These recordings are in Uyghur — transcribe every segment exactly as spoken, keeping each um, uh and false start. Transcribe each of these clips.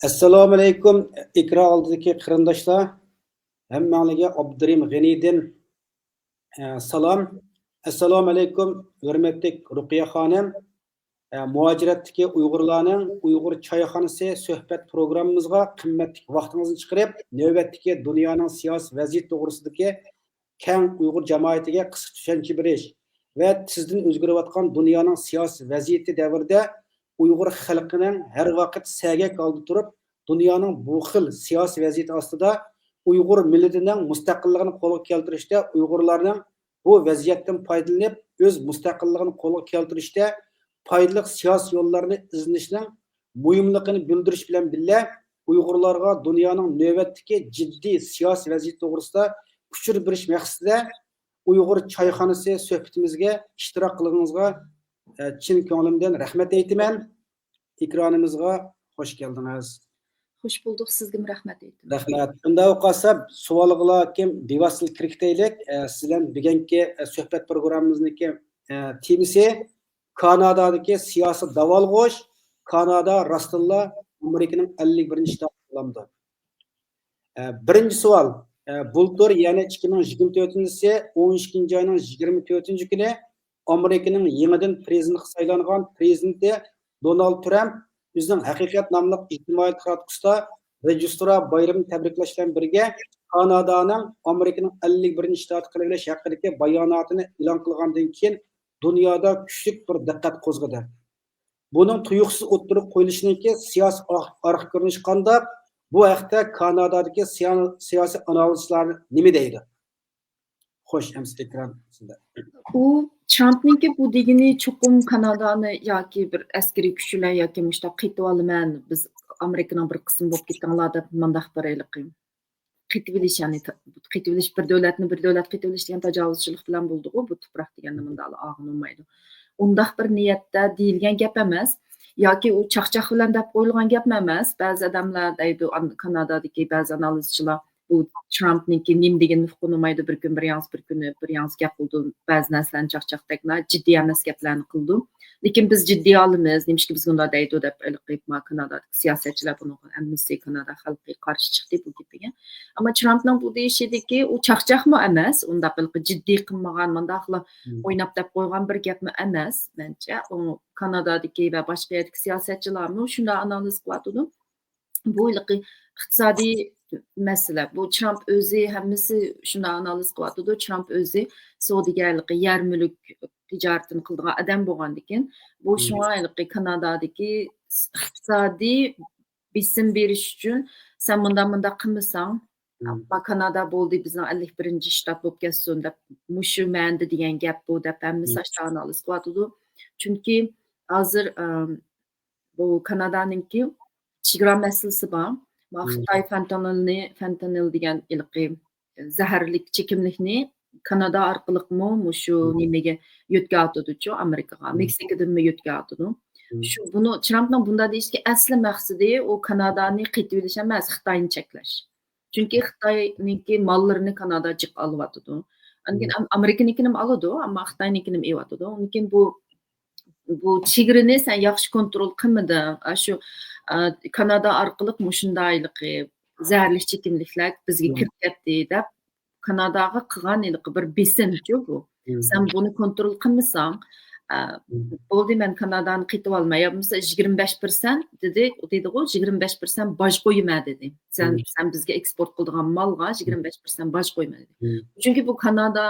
ئەسسالامۇئەلەيكۇم، ئېكران ئالدىدىكى قېرىنداشلار. ھەممەڭلارگە ئابدۇرېھىم غېنىدىن، ئە، سالام. ئەسسالامۇئەلەيكۇم، ھۆرمەتلىك رۇقىيە خانىم. ئە، مۇھاجىرەتتىكى ئۇيغۇرلارنىڭ ئۇيغۇر چايخانىسى سۆھبەت پروگراممىمىزغا قىممەتلىك ۋاقتىڭىزنى چىقىرىپ، نۆۋەتتىكى دۇنيانىڭ سىياسىي ۋەزىيىتى توغرىسىدىكى كەڭ ئۇيغۇر جامائىتىگە قىسقا چۈشەنچە بېرىش ۋە تېزدىن ئۆزگىرىۋاتقان دۇنيانىڭ سىياسىي ۋەزىيىتى دەۋرىدە ئۇيغۇر خەلقىنىڭ ھەر ۋاقىت سەگەك ھالدا تۇرۇپ، دۇنيانىڭ بۇ خىل سىياسىي ۋەزىيىتى ئاستىدا ئۇيغۇر مىللىتىنىڭ مۇستەقىللىقىنى قولغا كەلتۈرۈشتە ئۇيغۇرلارنىڭ بۇ ۋەزىيەتتىن پايدىلىنىپ، ئۆز مۇستەقىللىقىنى قولغا كەلتۈرۈشتە پايدىلىق سىياسىي يوللارنى ئىزدىنىشنىڭ مۇھىملىقىنى بىلدۈرۈش بىلەن بىللە، ئۇيغۇرلارغا دۇنيانىڭ نۆۋەتتىكى جىددىي سىياسىي ۋەزىيىتى توغرىسىدا ئۇچۇر بېرىش مەقسىتىدە ئۇيغۇر چايخانىسى سۆھبىتىمىزگە ئىشتىراك قىلغىنىڭىزغا، ئە، چىن كۆڭلۈمدىن رەھمەت ئېيتىمەن. ئېكرانىمىزغا خوش كەلدىڭىز. خوش بولدۇق، سىزگىمۇ رەھمەت ئېيتىمەن. رەھمەت. ئۇنداق بولسا، سوئالغا كىم بىۋاسىتە كىرىپ كېتەيلىك. ئە، سىز بىلەن بۈگۈنكى، ئە، سۆھبەت پروگراممىمىزنىڭكى، ئە، تېمىسى كانادادىكى سىياسىي داۋالغۇش، كانادا راستتىنلا ئامېرىكىنىڭ ئەللىك بىرىنچى شتاتى بولامدۇ؟ ئە، بىرىنچى سوئال، ئە، بۇلتۇر، يەنى ئىككى مىڭ يىگىرمە تۆتىنچى يىلى ئون ئىككىنچى ئاينىڭ يىگىرمە تۆتىنچى كۈنى ئامېرىكىنىڭ يېڭىدىن پرېزىدېنتقا سايلانغان پرېزىدېنتى دونالد ترامپ ئۆزىنىڭ ھەقىقەت ناملىق ئىجتىمائىي تاراتقۇسىدا رېژىسسورا بايرىمىنى تەبرىكلەش بىلەن بىرگە، كانادانىڭ ئامېرىكىنىڭ ئەللىك بىرىنچى شتاتى قىلىۋېلىش ھەققىدىكى باياناتىنى ئېلان قىلغاندىن كېيىن، دۇنيادا كۈچلۈك بىر دىققەت قوزغىدى. بۇنىڭ تۇيۇقسىز ئوتتۇرىغا قويۇلۇشىنىڭكى سىياسىي ئارقا، ئارقا كۆرۈنۈشى قانداق؟ بۇ ھەقتە كانادادىكى سىيا-، سىياسىي ئانالىزچىلار نېمە دەيدۇ؟ خوش، ئەمسە ئېكران سىزدە. ئۇ ترامپنىڭكى بۇ دېگىنى چوقۇم كانادانى ياكى بىر ئەسكىرىي كۈچ بىلەن ياكى مۇشۇنداق قېتىۋالىمەن، بىز ئامېرىكىنىڭ بىر قىسمى بولۇپ كېتىڭلار دەپ مۇنداق بىر ھېلىقى قېتىۋېلىش، يەنى تا-، قېتىۋېلىش، بىر دۆلەتنى بىر دۆلەت قېتىۋېلىش دېگەن تاجاۋۇزچىلىق بىلەن بولىدىغۇ، بۇ تۇپراق دېگەننى مۇنداقلا ئالغىلى بولمايدۇ. ئۇنداق بىر نىيەتتە دېيىلگەن گەپ ئەمەس. ياكى ئۇ چاقچاق بىلەن دەپ قويۇلغان گەپمۇ ئەمەس. بەزى ئادەملەر دەيدۇ، ئان-، كانادادىكى بەزى ئانالىزچىلار، بۇ ترامپنىڭكى نېمە دېگىنىنى ئۇققىنى بولمايدۇ. بىر كۈن بىر ياڭزا، بىر كۈنى بىر ياڭزا گەپ قىلىدۇ. بەزى نەرسىلەرنى چاقچاقتەك، جىددىي ئەمەس گەپلەرنى قىلىدۇ. لېكىن بىز جىددىي ئالىمىز، نېمىشقا بىزگە ئۇنداق دەيدۇ دەپ، ھېلىقى ما كانادادىكى سىياسەتچىلەر بۇنىڭغا ھەممىسى كانادا خەلقى قارشى چىقتى بۇ گېپىگە. ئەمما ترامپنىڭ بۇ دېيىشىدىكى ئۇ چاقچاقمۇ ئەمەس، ئۇنداق ھېلىقى جىددىي قىلمىغان، مۇنداقلا مم. ئويناپ دەپ قويغان بىر گەپمۇ ئەمەس، مەنچە. ئۇ كانادادىكى ۋە باشقا يەردىكى سىياسەتچىلەرمۇ شۇنداق ئانالىز قىلىۋاتىدۇ. بۇ ھېلىقى ئىقتىسادىي مەسىلە. بۇ ترامپ ئۆزى ھەممىسى شۇنداق ئانالىز قىلىۋاتىدۇ. ترامپ ئۆزى سودىگەرلىكى، يەر مۈلۈك تىجارىتىنى قىلىدىغان ئادەم بولغاندىكىن، بۇ مم. شۇڭا ھېلىقى كانادادىكى ئىقتىسادىي بېسىم بېرىش ئۈچۈن سەن مۇنداق، مۇنداق قىلمىساڭ، مم. ما كانادا بولدى، بىزنىڭ ئەللىك بىرىنچى شتات بولۇپ كەتسۇن دەپ، مۇشۇ مەنىدە دېگەن گەپ بۇ دەپ ھەممىسى مم. ئاشتا ئانالىز قىلىۋاتىدۇ. چۈنكى ھازىر، ئەم، بۇ كانادانىڭكى چېگرا مەسىلىسى بار. ما مم. خىتاي فېنتانىلنى، فېنتانىل دېگەن ھېلىقى زەھەرلىك چېكىملىكنى كانادا ئارقىلىقمۇ مۇشۇ مم. نېمىگە يۆتكەۋاتىدۇچۇ، ئامېرىكىغا، مم. مېكسىكىدىنمۇ يۆتكەۋاتىدۇ. مم. شۇ، بۇنى ترامپنىڭ بۇنداق دېيىشتىكى ئەسلى مەقسىتى ئۇ كانادانى قېتىۋېلىش ئەمەس، خىتاينى چەكلەش. چۈنكى خىتاينىڭكى ماللىرىنى كانادا جىق ئالىۋاتىدۇ. ئاندىن مم. ئام-، ئامېرىكىنىڭكىنىمۇ ئالىدۇ، ئەمما خىتاينىڭكىنىمۇ ئېلىۋاتىدۇ. ئۇنىڭ كېيىن بۇ بۇ چېگرىنى سەن ياخشى كونترول قىلمىدىڭ. ئاشۇ، ئا، كانادا ئارقىلىق مۇشۇنداق ھېلىقى زەھەرلىك چېكىملىكلەر بىزگە مم. كىرىپ كەتتى دەپ، كاناداغا قىلغان ھېلىقى بىر بېسىمچۇ بۇ. مم. سەن بۇنى كونترول قىلمىساڭ، ئا، مم. بولدى، مەن كانادانى قېتىۋالىمەن. يا بولمىسا يىگىرمە بەش پىرسەنت دېدى، دېدىغۇ، يىگىرمە بەش پىرسەنت باج قويىمەن دېدى. سەن، مم. سەن بىزگە ئېكسپورت قىلىدىغان مالغا يىگىرمە بەش پىرسەنت باج قويمە دېدى. مم. چۈنكى بۇ كانادا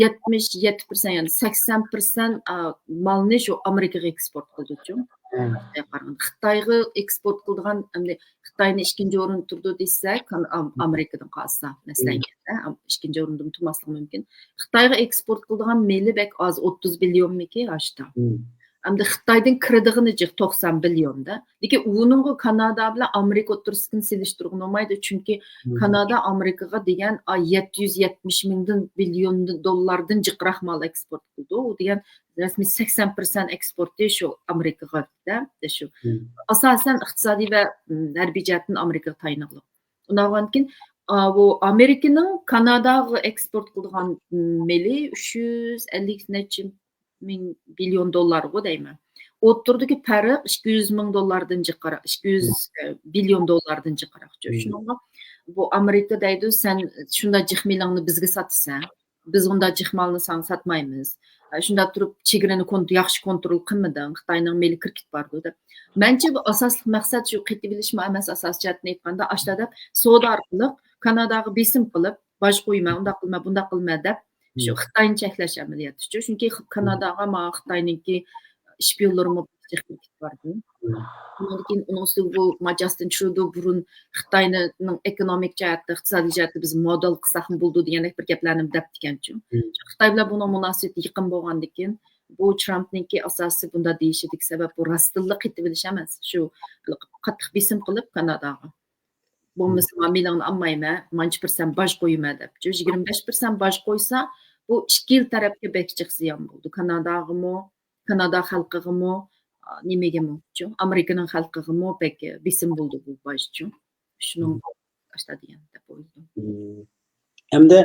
يەتمىش يەتتە پىرسەنت، يەنى سەكسەن پىرسەنت، ئا، مالنى شۇ ئامېرىكىغا ئېكسپورت قىلىدۇچۇ. مم. خىتايغا قارىغاندا. خىتايغا ئېكسپورت قىلىدىغان، ئەمدى خىتاينى ئىككىنچى ئورۇندا تۇرىدۇ دېسەك، كان-، ئام-، مم. ئامېرىكىدىن قالسا، مەسىلەن، مم. ئەم، ئىككىنچى ئورۇندىمۇ تۇرماسلىقى مۇمكىن. خىتايغا ئېكسپورت قىلىدىغان مېلى بەك ئاز، ئوتتۇز بىليونمىكى ئاشتا. مم. ئەمدى خىتايدىن كىرىدىغىنى جىق توقسان بىليوندا. لېكىن ئۇنىڭغا كانادا بىلەن ئامېرىكا ئوتتۇرىسىدىكىنى سېلىشتۇرغىلى بولمايدۇ، چۈنكى مم. كانادا ئامېرىكىغا دېگەن، ئا، يەتتە يۈز يەتمىش مىڭدىن بىليون دوللاردىن جىقراق مال ئېكسپورت قىلىدۇ. ئۇ دېگەن رەسمىي سەكسەن پىرسەنت ئېكسپورتى شۇ ئامېرىكىغا دە، شۇ. مم. ئاساسەن ئىقتىسادىي ۋە، م، ھەربىي جەھەتتىن ئامېرىكىغا تايىنىغلىق. ئۇنداقتىن كېيىن، ئا، بۇ ئامېرىكىنىڭ كاناداغا ئېكسپورت قىلىدىغان، م، مېلى ئۈچ يۈز ئەللىك نەچچە مىڭ بىليون دوللارغۇ دەيمەن. ئوتتۇرىدىكى پەرق ئىككى يۈز مىڭ دوللاردىن جىقراق، ئىككى يۈز بىليون دوللاردىن جىقراق. شۇنىڭغا بۇ ئامېرىكا دەيدۇ، سەن شۇنداق جىق مېلىڭنى بىزگە ساتىسەن، بىز ئۇنداق جىق مالنى ساڭا ساتمايمىز. شۇنداق تۇرۇپ چېگرىنى كونت-، ياخشى كونترول قىلمىدىڭ، خىتاينىڭ مېلى كىرىپ كېتىپ بارىدۇ دەپ. مەنچە بۇ ئاساسلىق مەقسەت شۇ قېتىۋېلىشمۇ ئەمەس، ئاساسىي جەھەتتىن ئېيتقاندا، ئاشتا دەپ سودا ئارقىلىق كاناداغا بېسىم قىلىپ، باج قويما، ئۇنداق قىلما، بۇنداق قىلما دەپ، شۇ خىتاينى چەكلەش ئەمەلىيەتتە شۇ. چۈنكى خ-، كاناداغا ما خىتاينىڭكى شپىيونلىرىمۇ جىق كېتىپ باردى. ئۇنىڭدىن كېيىن ئۇنىڭ ئۈستىگە بۇ ما جاستىن ترۇدو بۇرۇن خىتاينىڭ ئېكونومىك جەھەتتە، ئىقتىسادىي جەھەتتە بىز مودېل قىلساقمۇ بولىدۇ دېگەندەك بىر گەپلەرنى دەپتىكەنچۇ. خىتاي بىلەن بۇنىڭ مۇناسىۋىتى يېقىن بولغاندىن كېيىن، بۇ ترامپنىڭكى ئاساسىي بۇنداق دېيىشىدىكى سەۋەب بۇ راستتىنلا قېتىۋېلىش ئەمەس. شۇ قاتتىق بېسىم قىلىپ كاناداغا. بولمىسا، ما مېلىڭنى ئالمايمەن، مانچە پىرسەنت باج قويىمەن دەپ. شۇ يىگىرمە بەش پىرسەنت باج قويسا، بۇ ئىككى يىل تەرەپكە بەك جىق زىيان بولىدۇ. كاناداغىمۇ، كانادا خەلقىگىمۇ، ئا، نېمىگىمۇ، شۇ ئامېرىكىنىڭ خەلقىگىمۇ بەك بېسىم بولىدۇ بۇ باج، شۇ. شۇنىڭ ئاشتا دېگەن دەپ ئويلىدىم. ھەمدە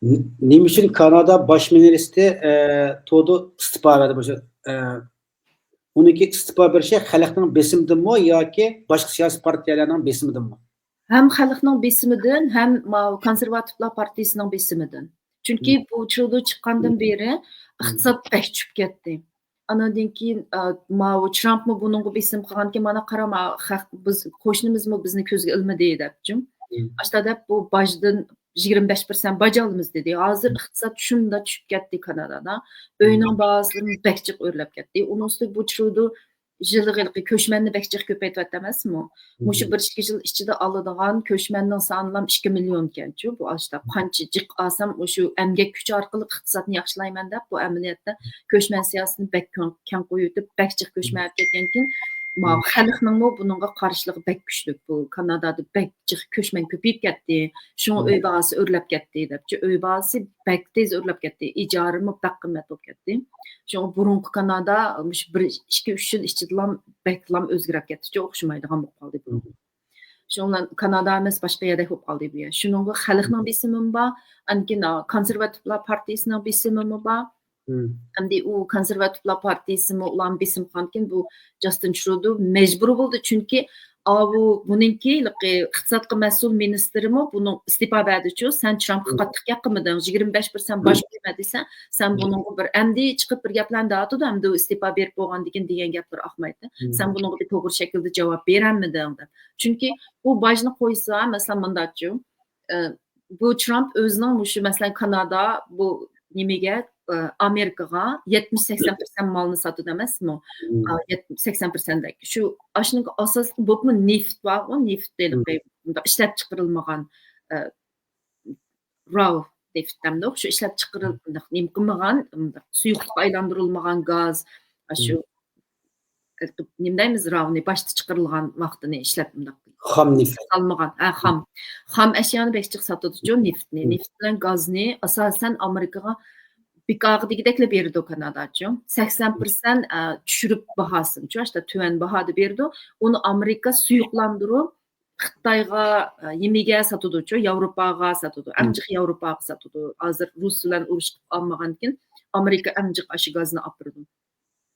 ن-، نېمە ئۈچۈن كانادا باش مىنىستىرى، ئە، تودو ئىستېپا بەردى؟ بۇ، ئە، ئۇنىڭكى ئىستېپا بېرىشى خەلقنىڭ بېسىمىدىنمۇ ياكى باشقا سىياسىي پارتىيەلەرنىڭ بېسىمىدىنمۇ؟ ھەم خەلقنىڭ بېسىمىدىن، ھەم ماۋۇ كونسېرۋاتىپلار پارتىيىسىنىڭ بېسىمىدىن. چۈنكى بۇ ترۇدو چىققاندىن بېرى ئىقتىساد بەك چۈشۈپ كەتتى. ئانىڭدىن كېيىن، ئا، ماۋۇ ترامپمۇ بۇنىڭغا بېسىم قىلغانكەن، مانا قارا، ما خەق-، بىز، قوشنىمىزمۇ بىزنى كۆزگە ئىلمىدى دەپ. ئاشتا دەپ بۇ باجدىن يىگىرمە بەش پىرسەنت باج ئالىمىز دېدى. ھازىر ئىقتىساد شۇنداق چۈشۈپ كەتتى كانادادا. ئۆينىڭ باھاسىمۇ بەك جىق ئۆرلەپ كەتتى. ئۇنىڭ ئۈستىگە بۇ ترۇدو يىلىغا ھېلىقى كۆچمەننى بەك جىق كۆپەيتىۋاتىدۇ ئەمەسمۇ؟ مۇشۇ بىر ئىككى يىل ئىچىدە ئالىدىغان كۆچمەننىڭ سانىلام ئىككى مىليونكەنچۇ. بۇ ئاشتا قانچە جىق ئالسام، مۇشۇ ئەمگەك كۈچى ئارقىلىق ئىقتىسادنى ياخشىلايمەن دەپ، بۇ ئەمەلىيەتتە كۆچمەن سىياسىتىنى بەك كەڭ، كەڭ قويۇۋېتىپ، بەك جىق كۆچمەن ئېلىپ كەتكەنكىن، ما خەلقنىڭمۇ بۇنىڭغا قارشىلىقى بەك كۈچلۈك. بۇ كانادادا بەك جىق كۆچمەن كۆپىيىپ كەتتى. شۇڭا ئۆي باھاسى ئۆرلەپ كەتتى دەپچۇ. ئۆي باھاسى بەك تېز ئۆرلەپ كەتتى. ئىجارىمۇ بەك قىممەت بولۇپ كەتتى. شۇڭا بۇرۇنقى كانادا مۇشۇ بىر، ئىككى، ئۈچ يىل ئىچىدىلا بەكلا ئۆزگىرىپ كەتتىچۇ، ئوخشىمايدىغان بولۇپ قالدى بۇ. شۇنىڭ بىلەن كانادا ئەمەس، باشقا يەردەك بولۇپ قالدى بۇ يەر. شۇنىڭغا خەلقنىڭ بېسىمىمۇ بار، ئاندىن كېيىن، ئا، كونسېرۋاتىپلار پارتىيىسىنىڭ بېسىمىمۇ بار. ئەمدى ئۇ كونسېرۋاتىپلار پارتىيىسىمۇ ئۇلارنى بېسىم قىلغاندىكىن، بۇ جاستىن ترۇدو مەجبۇر بولدى. چۈنكى ئاۋۇ بۇنىڭكى ھېلىقى ئىقتىسادقا مەسئۇل مىنىستىرىمۇ بۇنىڭ ئىستېپا بەردىچۇ، سەن ترامپقا قاتتىق ياقمىدىڭ، يىگىرمە بەش پىرسەنت باج قويما دېسەڭ، سەن بۇنىڭغا بىر، ئەمدى چىقىپ بىر گەپلەرنى دەۋاتىدۇ، ئەمدى ئۇ ئىستېپا بېرىپ بولغاندىن كېيىن دېگەن گەپلىرى ئاقمايتتى. سەن بۇنىڭغا بىر توغرا شەكىلدە جاۋاب بېرەلمىدىڭ دەپ. چۈنكى بۇ باجنى قويسا، مەسىلەن، مۇنداچۇ، ئە، بۇ ترامپ ئۆزىنىڭ مۇشۇ، مەسىلەن، كانادا بۇ نېمىگە، ئە، ئامېرىكىغا يەتمىش سەكسەن پىرسەنت مالنى ساتىدۇ ئەمەسمۇ؟ ئا، يەت-، سەكسەن پىرسەنتتەك. شۇ، ئاشۇنىڭ ئاساسلىق بولۇپمۇ نېفىت بارغۇ، نېفىت ھېلىقى مۇنداق ئىشلەپ چىقىرىلمىغان، ئە، راۋ نېفىت دەمدۇق. شۇ ئىشلەپ چىقىرىل-، مۇنداق نېمە قىلمىغان، مۇنداق سۇيۇقلۇققا ئايلاندۇرۇلمىغان گاز، ئاشۇ نېمە دەيمىز، راۋنى باشتا چىقىرىلغان ۋاقتىنى ئىشلەپ مۇنداق خام نېفىت. سالمىغان، ھە، خام. خام ئەشيانى بەك جىق ساتىدۇچۇ، نېفىتنى. نېفىت بىلەن گازنى ئاساسەن ئامېرىكىغا بىكارغا دېگۈدەكلا بېرىدۇ كاناداچۇ. سەكسەن پىرسەنت، ئە، چۈشۈرۈپ باھاسىنىچۇ، ئاشتا تۆۋەن باھادا بېرىدۇ. ئۇنى ئامېرىكا سۇيۇقلاندۇرۇپ، خىتايغا، ئە، يېمىگە ساتىدۇچۇ، ياۋروپاغا ساتىدۇ. ئەڭ جىق ياۋروپاغا ساتىدۇ. ھازىر رۇس بىلەن ئۇرۇش قىلىپ ئالمىغاندىكىن، ئامېرىكا ئەڭ جىق ئاشۇ گازنى ئاپىرىدۇ.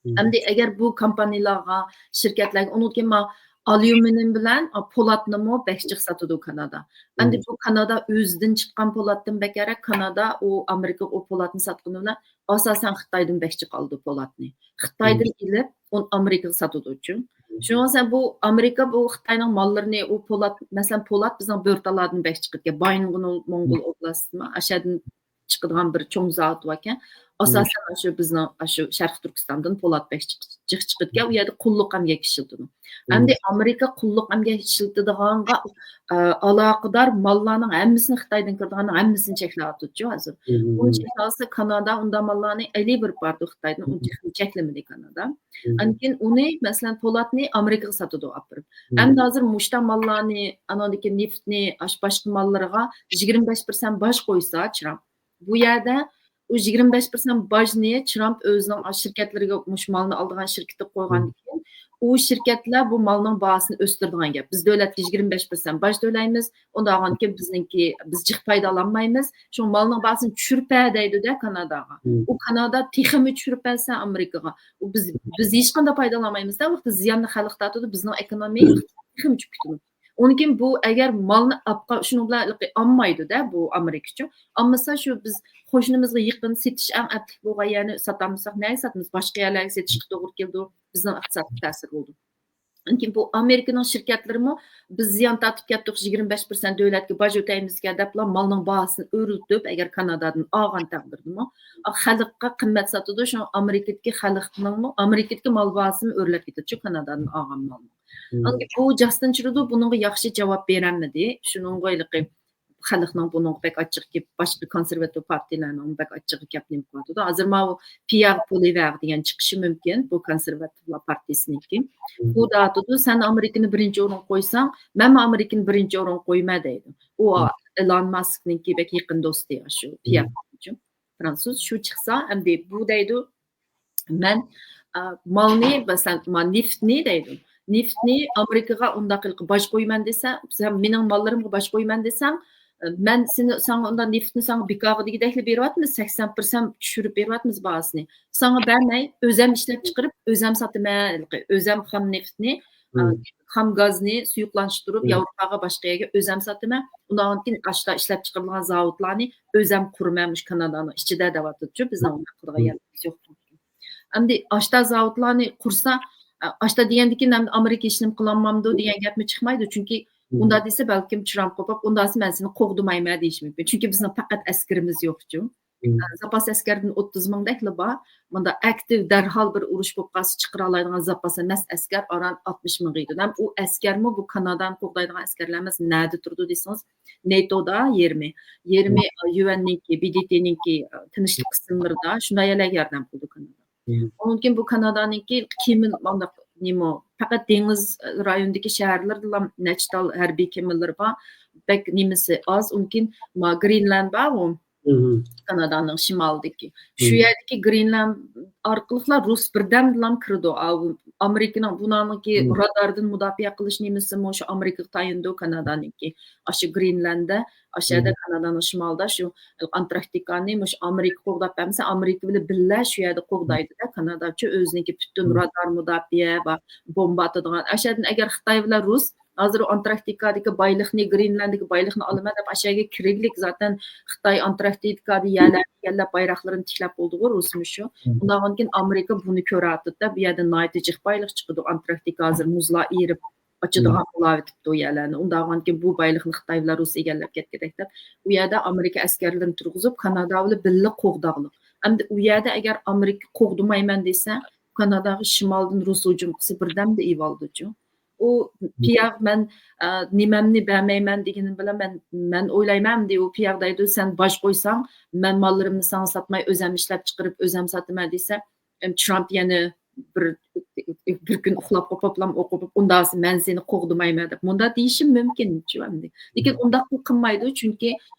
ئەمدى ئەگەر بۇ كومپانىيەلەرگە، شىركەتلەرگە، ئۇنىڭدىن كېيىن ما ئاليۇمىنىيم بىلەن، ئا، پولاتنىمۇ بەك جىق ساتىدۇ كانادا. ئەمدى بۇ كانادا ئۆزىدىن چىققان پولاتتىن بەكرەك، كانادا ئۇ ئامېرىكىغا ئۇ پولاتنى ساتقىنى بىلەن ئاساسەن خىتايدىن بەك جىق ئالىدۇ پولاتنى. خىتايدىن ئېلىپ، ئۇنى ئامېرىكىغا ساتىدۇچۇ. شۇنىڭ بىلەن بۇ ئامېرىكا بۇ خىتاينىڭ ماللىرىنى، ئۇ پولات، مەسىلەن، پولات بىزنىڭ بۆرتالاردىن بەك چىقىدىكەن. بايىنغولىن موڭغۇل ئوبلاستىمۇ، ئاشۇ يەردىن چىقىدىغان بىر چوڭ زاۋۇت باركەن. ئاساسەن ئاشۇ بىزنىڭ ئاشۇ شەرقىي تۈركىستاندىن پولات بەك چىق-، جىق چىقىدىكەن. ئۇ يەردە قۇللۇق ئەمگەك ئىشلىتىدۇ. ئەمدى ئامېرىكا قۇللۇق ئەمگەك ئىشلىتىدىغانغا، ئە، ئالاقىدار ماللارنىڭ ھەممىسىنى، خىتايدىن كىرىدىغاننىڭ ھەممىسىنى چەكلەۋاتىدۇچۇ ھازىر. ئۇنى چەكلەۋالسا كانادا ئۇنداق ماللارنى ئېلىۋېرىپ بارىدۇ خىتايدىن. ئۇنى چەكلىمىدى كانادا. ئاندىن كېيىن ئۇنى، مەسىلەن، پولاتنى ئامېرىكىغا ساتىدۇ ئاپىرىپ. ئەمدى ھازىر مۇشتا ماللارنى، ئانىڭدىكى نېفىتنى، ئاشۇ باشقا ماللىرىغا يىگىرمە بەش پىرسەنت باج قويسا، چىراغ، بۇ يەردە ئۇ يىگىرمە بەش پىرسەنت باجنى ترامپ ئۆزىنىڭ شىركەتلىرىگە مۇشۇ مالنى ئالىدىغان شىركىتىگە قويغاندىن كېيىن، ئۇ شىركەتلەر بۇ مالنىڭ باھاسىنى ئۆستۈرىدىغان گەپ. بىز دۆلەتكە يىگىرمە بەش پىرسەنت باج تۆلەيمىز، ئۇنداقتىن كېيىن بىزنىڭكى، بىز جىق پايدا ئالالمايمىز. شۇ مالنىڭ باھاسىنى چۈشۈرۈپ بەر دەيدۇ-دە كاناداغا. ئۇ كانادا تېخىمۇ چۈشۈرۈپ بەرسە ئامېرىكىغا، ئۇ بىز، بىز ھېچقانداق پايدا ئالالمايمىز-دە، ۋاقتى زىياننى خەلققە تارتىدۇ، بىزنىڭ ئېكونومىيە تېخىمۇ چۈشۈپ كېتىدۇ. ئۇنىڭ كېيىن بۇ ئەگەر مالنى ئاپقا-، شۇنىڭ بىلەن ھېلىقى ئالمايدۇ-دە، بۇ ئامېرىكىچۇ. ئالمىسا شۇ بىز قوشنىمىزغا يېقىن سېتىش ئەڭ ئەپلىك بولغان يەرنى ساتالمىساق، نەگە ساتىمىز؟ باشقا يەرلەرگە سېتىشقا توغرا كېلىدۇ، بىزنىڭ ئىقتىسادقا تەسىر بولىدۇ. لېكىن بۇ ئامېرىكىنىڭ شىركەتلىرىمۇ بىز زىيان تارتىپ كەتتۇق، يىگىرمە بەش پىرسەنت دۆلەتكە باج ئۆتەيمىزكەن دەپلا مالنىڭ باھاسىنى ئۆرلىتىپ، ئەگەر كانادادىن ئالغان تەقدىردىمۇ، خەلققە قىممەت ساتىدۇ، شۇڭا ئامېرىكىدىكى خەلقنىڭمۇ، ئامېرىكىدىكى مال باھاسىمۇ ئۆرلەپ كېتىدۇچۇ، كانادادىن ئالغان مالنىڭ. ئاندىن بۇ جاستىن ترۇدو بۇنىڭغا ياخشى جاۋاب بېرەلمىدى. شۇنىڭغا ھېلىقى خەلقنىڭ بۇنىڭغا بەك ئاچچىقى كېلىپ، باشقا كونسېرۋاتىپ پارتىيەلەرنىڭ بەك ئاچچىقى كېلىپ نېمە قىلىۋاتىدۇ. ھازىر ماۋۇ پىياغ پولىۋېغ دېگەن چىقىشى مۇمكىن، بۇ كونسېرۋاتىپلار پارتىيىسىنىڭكى. ئۇ دەۋاتىدۇ، سەن ئامېرىكىنى بىرىنچى ئورۇنغا قويساڭ، مەنمۇ ئامېرىكىنى بىرىنچى ئورۇنغا قويىمەن دەيدۇ. ئۇ ئېلان ماسكنىڭكى بەك يېقىن دوستى شۇ پىياغ. فىرانسۇز شۇ چىقسا، ئەمدى بۇ دەيدۇ، مەن، ئا، مالنى، مەسىلەن، ما-، نېفىتنى دەيدۇ. نېفىتنى ئامېرىكىغا ئۇنداق قىلىپ باج قويىمەن دېسە، سەن مېنىڭ ماللىرىمغا باج قويىمەن دېسەڭ، مەن سېنى، ساڭا ئۇنداق نېفىتنى ساڭا بىكارغا دېگۈدەكلا بېرىۋاتىمىز، سەكسەن پىرسەنت چۈشۈرۈپ بېرىۋاتىمىز باھاسىنى. ساڭا بەرمەي، ئۆزەم ئىشلەپ چىقىرىپ، ئۆزەم ساتىمەن، ھېلىقى ئۆزەم خام نېفىتنى، ئا، خام گازنى سۇيۇقلاشتۇرۇپ، ياۋروپاغا، باشقا يەرگە ئۆزەم ساتىمەن. ئۇنىڭدىن كېيىن ئاشتا ئىشلەپ چىقىرىدىغان زاۋۇتلارنى ئۆزەم قۇرىمەن، مۇشۇ كانادانىڭ ئىچىدە دەۋاتىدۇچۇ، بىزنىڭ ئۇنداق قىلىدىغان يەرلىرىمىز يوق. ئەمدى ئاشتا زاۋۇتلارنى قۇرسا، ئاشتا دېگەندىكىن ئەمدى ئامېرىكا ھېچنېمە قىلالمامدۇ دېگەن گەپمۇ چىقمايدۇ. چۈنكى ئۇنداق دېسە، بەلكىم ترامپ قوپۇپ، ئۇنداق دېسە، مەن سېنى قوغدىمايمەن دېيىشى مۇمكىن. چۈنكى بىزنىڭ پەقەت ئەسكىرىمىز يوقچۇ. زاپاس ئەسكەردىن ئوتتۇز مىڭدەكلا بار. مۇنداق ئاكتىپ دەرھال بىر ئۇرۇش بولۇپ قالسا چىقىرالايدىغان زاپاس ئەمەس ئەسكەر، ئاران ئاتمىش مىڭغا يېتىدۇ. ھەم ئۇ ئەسكەرمۇ بۇ كانادانى قوغدايدىغان ئەسكەرلەر ئەمەس، نەدە تۇرىدۇ دېسىڭىز، نېتودا يېرىمى، يېرىمى يۈئەننىڭكى، بى دى تىنىڭكى تىنچلىق قىسىملىرىدا شۇنداق يەرلەرگە ياردەم قىلىدۇ كانادا. ئۇنىڭدىن كېيىن بۇ كانادانىڭكى كېمە، مانداق نېمە، پەقەت دېڭىز رايونىدىكى شەھەرلىرىدىلا نەچچە تال ھەربىي كېمىلىرى بار. بەك نېمىسى ئاز. ئۇنىڭدىن كېيىن ما گرېنلاند بار ئۇ. كانادانىڭ شىمالىدىكى. شۇ يەردىكى گرېنلاند ئارقىلىقلا رۇس بىردەمدىلا كىرىدۇ. ئاۋۇ ئامېرىكىنىڭ بۇنىڭكى راداردىن مۇداپىئە قىلىش نېمىسىمۇ شۇ ئامېرىكىغا تايىنىدۇ كانادانىڭكى. ئاشۇ گرېنلانددا، ئاشۇ يەردە كانادانىڭ شىمالىدا شۇ ئانتاركتىكانى مۇشۇ ئامېرىكا قوغداپ بەرمىسە، ئامېرىكا بىلەن بىللە شۇ يەردە قوغدايدۇ-دە كاناداچۇ. ئۆزىنىڭكى پۈتۈن رادار مۇداپىئە بار، بومبا ئاتىدىغان. ئاشۇ يەردىن ئەگەر خىتاي بىلەن رۇس ھازىر ئۇ ئانتاركتىكادىكى بايلىقنى، گرېنلاندىكى بايلىقنى ئالىمەن دەپ ئاشۇ يەرگە كىرگلىك زاتەن خىتاي ئانتاركتىكادا يەرلەرنى ئىگىلەپ بايراقلىرىنى تىكلەپ بولدىغۇ رۇسمۇ شۇ. ئۇنداقتىن كېيىن ئامېرىكا بۇنى كۆرۈۋاتىدۇ-دە، بۇ يەردە ناھايىتى جىق بايلىق چىقىدۇ، ئانتاركتىكا ھازىر مۇزلار ئېرىپ ئاچىدىغان بولاۋېتىپتۇ يەرلەرنى. ئۇنداقتىن كېيىن بۇ بايلىقنى خىتاي بىلەن رۇس ئىگىلەپ كەتكۈدەك دەپ، ئۇ يەردە ئامېرىكا ئەسكەرلىرىنى تۇرغۇزۇپ، كانادا بىلەن بىللە قوغداغلىق. ئەمدى ئۇ يەردە ئەگەر ئامېرىكا قوغدىمايمەن دېسە، كاناداغا شىمالدىن رۇس ھۇجۇم قىلسا بىردەمدە ئېۋالىدۇچۇ. ئۇ پىياغ مەن، ئە، نېمەمنى بەرمەيمەن دېگىنى بىلەن مەن، مەن ئويلايمەن ئەمدى ئۇ پىياغ دەيدۇ، سەن باج قويساڭ، مەن ماللىرىمنى ساڭا ساتماي، ئۆزەم ئىشلەپ چىقىرىپ، ئۆزەم ساتىمەن دېسە، ئەم، ترامپ يەنە بىر، بىر كۈن ئۇخلاپ قوپۇپلام ئوقۇپ، ئۇنداق مەن سېنى قوغدىمايمەن دەپ مۇنداق دېيىشى مۇمكىنچۇ ئەمدى. لېكىن ئۇنداق قىلمايدۇ، چۈنكى،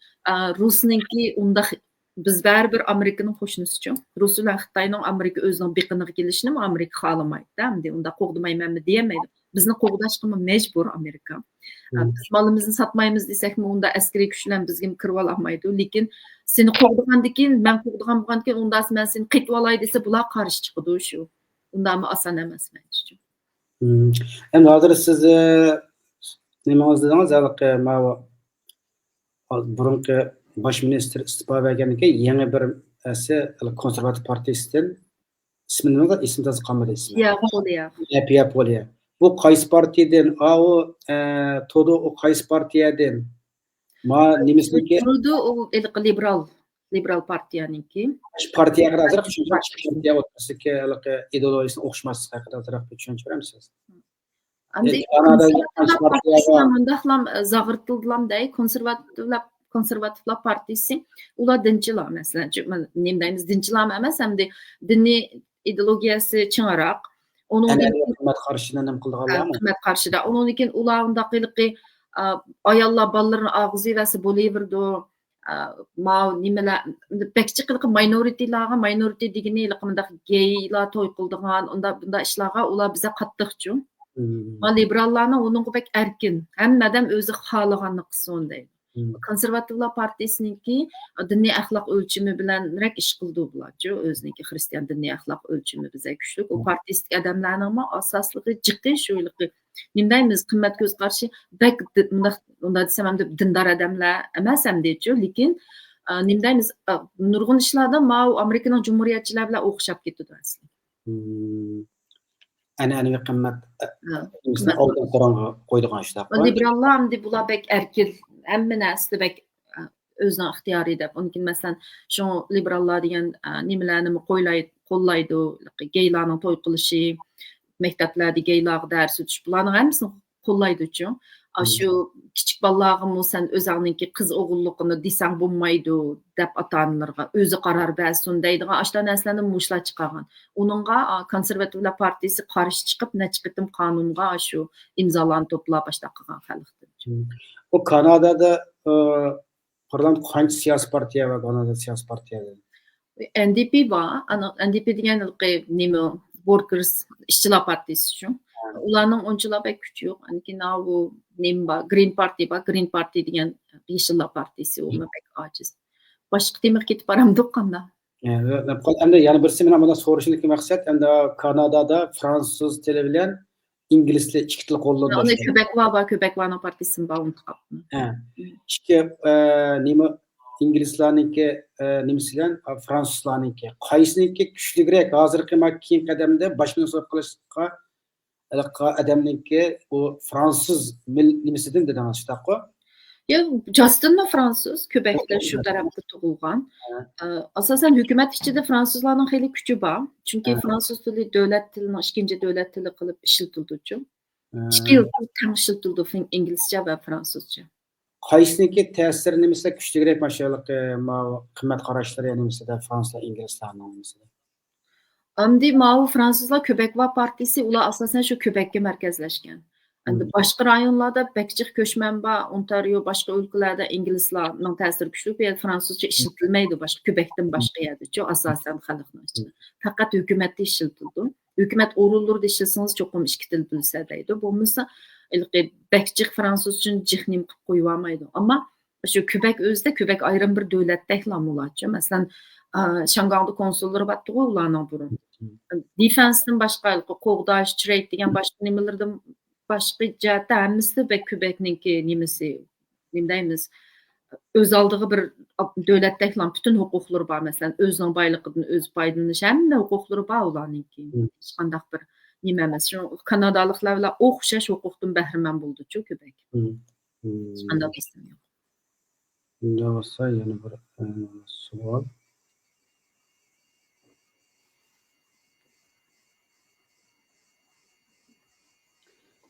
ئە، رۇسنىڭكى ئۇنداق بىز بەرىبىر ئامېرىكىنىڭ قوشنىسىچۇ. رۇس بىلەن خىتاينىڭ ئامېرىكا ئۆزىنىڭ بېقىنىغا كېلىشىنىمۇ ئامېرىكا خالىمايدۇ-دە، ئەمدى ئۇنداق قوغدىمايمەنمۇ دېيەلمەيدۇ. بىزنى قوغداشقىمۇ مەجبۇر ئامېرىكا. ئە، بىز مالىمىزنى ساتمايمىز دېسەكمۇ، ئۇنداق ئەسكىرىي كۈچ بىلەن بىزگىمۇ كىرىۋالالمايدۇ. لېكىن سېنى قوغدىغاندىكىن، مەن قوغدىغان بولغاندىكىن، ئۇنداق مەن سېنى قېتىۋالاي دېسە، بۇلار قارشى چىقىدۇ شۇ. ئۇنداقمۇ ئاسان ئەمەس مەنچە. ئەمدى ھازىر سىز، ئە، نېمىڭىز دېدىڭىز، ھېلىقى ماۋۇ بۇرۇنقى باش مىنىستىر ئىستېپا بەرگەندىن كېيىن يېڭى بىر ئەسلى كونسېرۋاتىپ پارتىيىسىدىن ئىسمى نېمە؟ ئېسىمدە ھازىر قالمىدى ئىسمى. پىياغ پولىياغ. ئە، پىياغ پولىياغ. بۇ قايسى پارتىيىدىن؟ ئاۋۇ، ئە، تودو ئۇ قايسى پارتىيەدىن؟ ما نېمىسىنىڭكى؟ تۇرىدۇ، ئۇ ھېلىقى لىبېرال، لىبېرال پارتىيەنىڭكى. شۇ پارتىيەگە ئازراق چۈشەندۈرۈڭ، شۇ پارتىيە ئوتتۇرىسىدىكى ھېلىقى ئىدېئولوگىيىسىنىڭ ئوخشىماسلىقى ھەققىدە ئازراق بىر چۈشەندۈرەمسىز؟ ئەمدى ئە، كانادا كونسېرۋاتىپلار پارتىيىسى مۇنداقلام، ئە، زاغرىتىلدىلام دەي، كونسېرۋاتىپلار، كونسېرۋاتىپلار پارتىيىسى، ئۇلار دىنچىلار، مەسىلەن، چۈ-، نېمە دەيمىز، دىنچىلارمۇ ئەمەس، ئەمدى دىنىي ئىدېئولوگىيەسى چىڭراق. ئۇنىڭدىن ئەنئەنىۋى قىممەت قارىشىنى نېمە قىلىدىغانلارمۇ؟ قىممەت قارىشىدا. ئۇنىڭدىن كېيىن ئۇلار ئۇنداق ھېلىقى، ئا، ئاياللار بالىلىرىنى ئالغۇزۇۋەرسە بولۇۋېرىدۇ. ئا، ماۋۇ نېمىلەر، بەك جىق ھېلىقى ماينورىتىلارغا، ماينورىتى دېگىنى ھېلىقى مۇنداق گېيلار توي قىلىدىغان، ئۇنداق، بۇنداق ئىشلارغا ئۇلار بىزدە قاتتىقچۇ. مم. ما لىبېراللارنىڭ ئۇنىڭغا بەك ئەركىن، ھەممە ئادەم ئۆزى خالىغاننى قىلسۇن دەيدۇ. مم. كونسېرۋاتىۋلار پارتىيىسىنىڭكى دىنىي ئەخلاق ئۆلچىمى بىلەنرەك ئىش قىلىدۇ بۇلارچۇ، ئۆزىنىڭكى خرىستىيان دىنىي ئەخلاق ئۆلچىمى بىزدە كۈچلۈك. ئۇ مم. پارتىيىسىدىكى ئادەملەرنىڭمۇ ئاساسلىقى جىقى شۇ ھېلىقى نېمە دەيمىز، قىممەت كۆز قارىشى بەك دى-، مۇنداق، ئۇنداق دېسەم ھەمدە دىندار ئادەملەر ئەمەس ھەمدىچۇ، لېكىن، ئا، نېمە دەيمىز، ئا، نۇرغۇن ئىشلاردا ماۋۇ ئامېرىكىنىڭ جۇمھۇرىيەتچىلەر بىلەن ئوخشاپ كېتىدۇ ئەسلى. مم. ئەنئەنىۋى قىممەت، ھە، نېمىسىنى قىممەت. ئالدىن قورالغا قويىدىغان ئىشلار. لىبېراللار ئەمدى بۇلار بەك ئەركىن، ھەممە نەرسىدە بەك، ئا، ئۆزىنىڭ ئىختىيارى دەپ. ئۇنىڭ كېيىن مەسىلەن، شۇ لىبېراللار دېگەن، ئا، نېمىلەرنىمۇ قويلاي-، قوللايدۇ، گېيلارنىڭ توي قىلىشى، مەكتەپلەردە گېيلارغا دەرس ئۆتۈش، بۇلارنىڭ ھەممىسىنى قوللايدۇچۇ. مم. ئاشۇ كىچىك بالىلارغىمۇ سەن ئۆزۈڭنىڭكى قىز ئوغۇللۇقىنى دېسەڭ بولمايدۇ دەپ ئاتا-ئانىلىرىغا ئۆزى قارار بەرسۇن دەيدىغان ئاشۇنداق نەرسىلەرنى مۇشۇلار چىقارغان. ئۇنىڭغا، ئا، كونسېرۋاتىۋلار پارتىيىسى قارشى چىقىپ نەچچە قېتىم قانۇنغا ئاشۇ ئىمزالارنى توپلاپ ئاشۇنداق قىلغان خەلقتىن. مم. بۇ كانادادا، ئا، قۇرۇلغان قانچە سىياسىي پارتىيە بار كانادادا سىياسىي پارتىيە؟ ئېن دى پى بار، ئانا، ئېن دى پى دېگەن ھېلىقى نېمە، ۋوركېرس، ئىشچىلار پارتىيىسى شۇ. ھە. ئۇلارنىڭ ئۇنچىلا بەك كۈچى يوق. ئاندىن كېيىن ئاۋۇ نېمە بار، گرىن پارتى بار، گرىن پارتى دېگەن يېشىللار پارتىيىسى، ئۇمۇ بەك ئاجىز. باشقا تېمىغا كېتىپ بارامدۇق قانداق؟ ئەمدى يەنە بىرسى مېنىڭ بۇنى سورىشىمدىكى مەقسەت، ئەمدى كانادادا فرانسۇز تىلى بىلەن ئىنگلىز تىلى ئىككى تىل قوللىنىدۇ. كۆبەكۋا بار، كۆبەكۋانىڭ پارتىيىسىمۇ بار، ئۇنتۇپ قاپتىمەن. ھە. مم. ئىككى، ئە، نېمە، ئىنگلىزلارنىڭكى، ئە، نېمىسى بىلەن، ئە، فرانسۇزلارنىڭكى قايسىنىڭكى كۈچلۈكرەك؟ ھازىرقى ما كېيىنكى قەدەمدە باش مىنىستىر قىلىشقا، ھېلىقى ئادەمنىڭكى ئۇ فرانسۇز مىل-، نېمىسىدىن دېدىڭىز، شۇنداققۇ؟ يا، جاستىنمۇ فرانسۇز، كۆبەكتە شۇ تەرەپتە تۇغۇلغان. ھە. ئە، ئاساسەن ھۆكۈمەت ئىچىدە فرانسۇزلارنىڭ خېلى كۈچى بار. چۈنكى ھە. فرانسۇز تىلى دۆلەت تىلىنىڭ ئىككىنچى دۆلەت تىلى قىلىپ ئىشلىتىلىدۇچۇ. ھە. ئىككى يىل تەڭ ئىشلىتىلىدۇ، فىن-، ئىنگلىزچە ۋە فرانسۇزچە. قايسىنىڭكى تەسىر نېمىسىدە كۈچلۈكرەك، ماشۇ ھېلىقى ماۋۇ قىممەت قاراشلىرى نېمىسىدە، فرانسۇزلار، ئىنگلىزلارنىڭ نېمىسىدە؟ ئەمدى ماۋۇ فرانسۇزلار كۆبەكۋا پارتىيىسى، ئۇلار ئاساسەن شۇ كۆبەككە مەركەزلەشكەن. ئەمدى مم. باشقا رايونلاردا بەك جىق كۆچمەن بار، ئونتارىو، باشقا ئۆلكىلەردە ئىنگلىزلارنىڭ تەسىرى كۈچلۈك، بۇ يەردە فرانسۇزچە ئىشلىتىلمەيدۇ، باشقا كۆبەكتىن باشقا يەردىچۇ، ئاساسەن خەلقنىڭ ئىچىدە. مم. پەقەت ھۆكۈمەتتە ئىشلىتىلىدۇ. ھۆكۈمەت ئورۇنلىرىدا ئىشلىسىڭىز چوقۇم ئىككى تىل بىلسە دەيدۇ. بولمىسا، ھېلىقى بەك جىق فرانسۇزچىنى جىق نېمە قىلىپ قويۇۋالمايدۇ. ئەمما شۇ كۆبەك ئۆزىدە، كۆبەك ئايرىم بىر دۆلەتتەكلا ئۇلارچۇ. مەسىلەن، ئا، شاڭگاڭدا كونسۇللىرى بارتتىغۇ ئۇلارنىڭ بۇرۇن. مم. دېفېنستىن باشقا، ھېلىقى قوغداش، ترېيد دېگەن باشقا نېمىلىرىدىن باشقا جەھەتتە ھەممىسىدە بەك كۆبەكنىڭكى نېمىسى، نېمە دەيمىز، ئۆز ئالدىغا بىر دۆلەتتەكلا پۈتۈن ھوقۇقلىرى بار. مەسىلەن، ئۆزىنىڭ بايلىقىدىن ئۆزى پايدىلىنىش، ھەممە ھوقۇقلىرى بار ئۇلارنىڭكى. مم. ھېچقانداق بىر نېمە ئەمەس. شۇ كانادالىقلار بىلەن ئوخشاش ھوقۇقتىن بەھرىمەن بولىدۇچۇ كۆبەك. مم. مم. ھېچقانداق بېسىم يوق. ئۇنداق بولسا يەنە بىر، ئە، سوئال.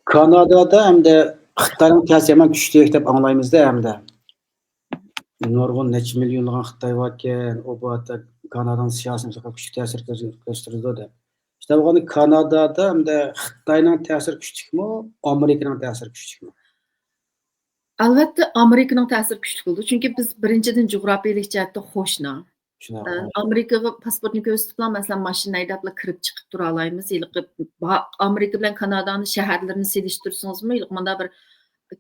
كانادادا ئەمدى خىتاينىڭ تەسىرى يامان كۈچلۈك دەپ ئاڭلايمىز-دە ئەمدى. نۇرغۇن نەچچە مىليونلىغان خىتاي باركەن، ئۇ بۇ ھەتتا كانادانىڭ سىياسىتىگە كۈچلۈك تەسىر كۆرسىتىدۇ دەپ. شۇنداق بولغاندا كانادادا ئەمدى خىتاينىڭ تەسىرى كۈچلۈكمۇ، ئامېرىكىنىڭ تەسىرى كۈچلۈكمۇ؟ ئەلۋەتتە، ئامېرىكىنىڭ تەسىرى كۈچلۈك بولىدۇ. چۈنكى بىز بىرىنچىدىن جۇغراپىيەلىك جەھەتتە قوشنا. شۇنداق، ئە، ھە. ئامېرىكىغا پاسپورتنى كۆرسىتىپلا، مەسىلەن، ماشىنا ھەيدەپلا كىرىپ چىقىپ تۇرالايمىز. ھېلىقى با-، ئامېرىكا بىلەن كانادانىڭ شەھەرلىرىنى سېلىشتۇرسىڭىزمۇ، ھېلىقى مۇنداق بىر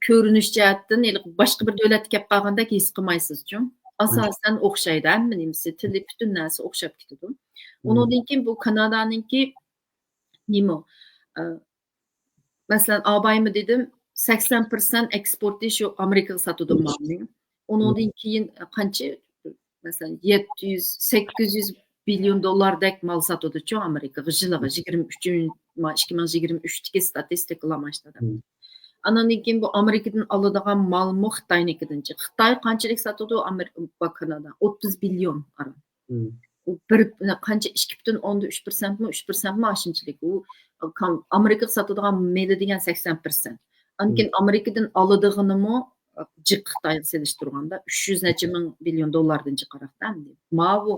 كۆرۈنۈش جەھەتتىن ھېلىقى باشقا بىر دۆلەتكە كەپ قالغاندەك ھېس قىلمايسىزچۇ؟ مم. ئاساسەن ئوخشايدۇ، ھەممە نېمىسى، تىلى، پۈتۈن نەرسە ئوخشاپ كېتىدۇ. مم. ئۇنىڭدىن كېيىن بۇ كانادانىڭكى نېمە، ئە، مەسىلەن، ئابايمۇ دېدىم، سەكسەن پىرسەنت ئېكسپورتى شۇ ئامېرىكىغا ساتىدۇ مالنى. ئۇنىڭدىن كېيىن قانچە، مەسىلەن، يەتتە يۈز، سەككىز يۈز بىليون دوللاردەك مال ساتىدۇچۇ ئامېرىكىغا يىلىغا، يىگىرمە ئۈچىنچى، ئىككى مىڭ يىگىرمە ئۈچتىكى ستاتىستىكىلار مانا شۇنداق. ئاندىن كېيىن بۇ ئامېرىكىدىن ئالىدىغان مالمۇ خىتاينىڭكىدىن جىق. خىتاي قانچىلىك ساتىدۇ ئامېرىكا، كانادا؟ ئوتتۇز بىليون ئاران. مم. ئۇ بىر، قانچە، ئىككى پۈتۈن ئوندىن ئۈچ پىرسەنتمۇ، ئۈچ پىرسەنتمۇ ئاشۇنچىلىك. ئۇ كام-، ئامېرىكىغا ساتىدىغان مېلى دېگەن سەكسەن پىرسەنت. ئاندىن كېيىن ئامېرىكىدىن ئالىدىغىنىمۇ جىق خىتايغا سېلىشتۇرغاندا، ئۈچ يۈز نەچچە مىڭ بىليون دوللاردىن جىقراق-تە ئەمدى. ماۋۇ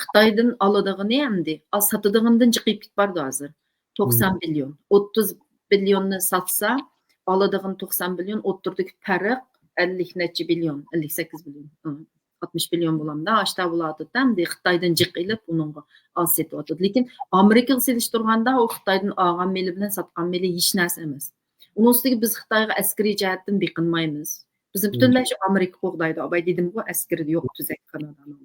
خىتايدىن ئالىدىغىنى ئەمدى، ئا، ساتىدىغىنىدىن جىقىيىپ كېتىپ بارىدۇ ھازىر. توقسان بىليون. ئوتتۇز بىليوننى ساتسا، ئالىدىغىنى توقسان بىليون، ئوتتۇرىدىكى پەرق ئەللىك نەچچە بىليون، ئەللىك سەككىز بىليون. ئۇ. ئاتمىش بىليون بولامدا، ئاشتا بولاتتى. ئەمدى خىتايدىن جىق ئېلىپ، ئۇنىڭغا ئاز سېتىۋاتىدۇ. لېكىن ئامېرىكىغا سېلىشتۇرغاندا، ئۇ خىتايدىن ئالغان مېلى بىلەن ساتقان مېلى ھېچ نەرسە ئەمەس. ئۇنىڭ ئۈستىگە بىز خىتايغا ئەسكىرىي جەھەتتىن بېقىنمايمىز. بىزنى پۈتۈنلەي شۇ ئامېرىكا قوغدايدۇ. ئاباي دېدىمغۇ، ئەسكىرى يوق تۈزەك كانادانىڭ.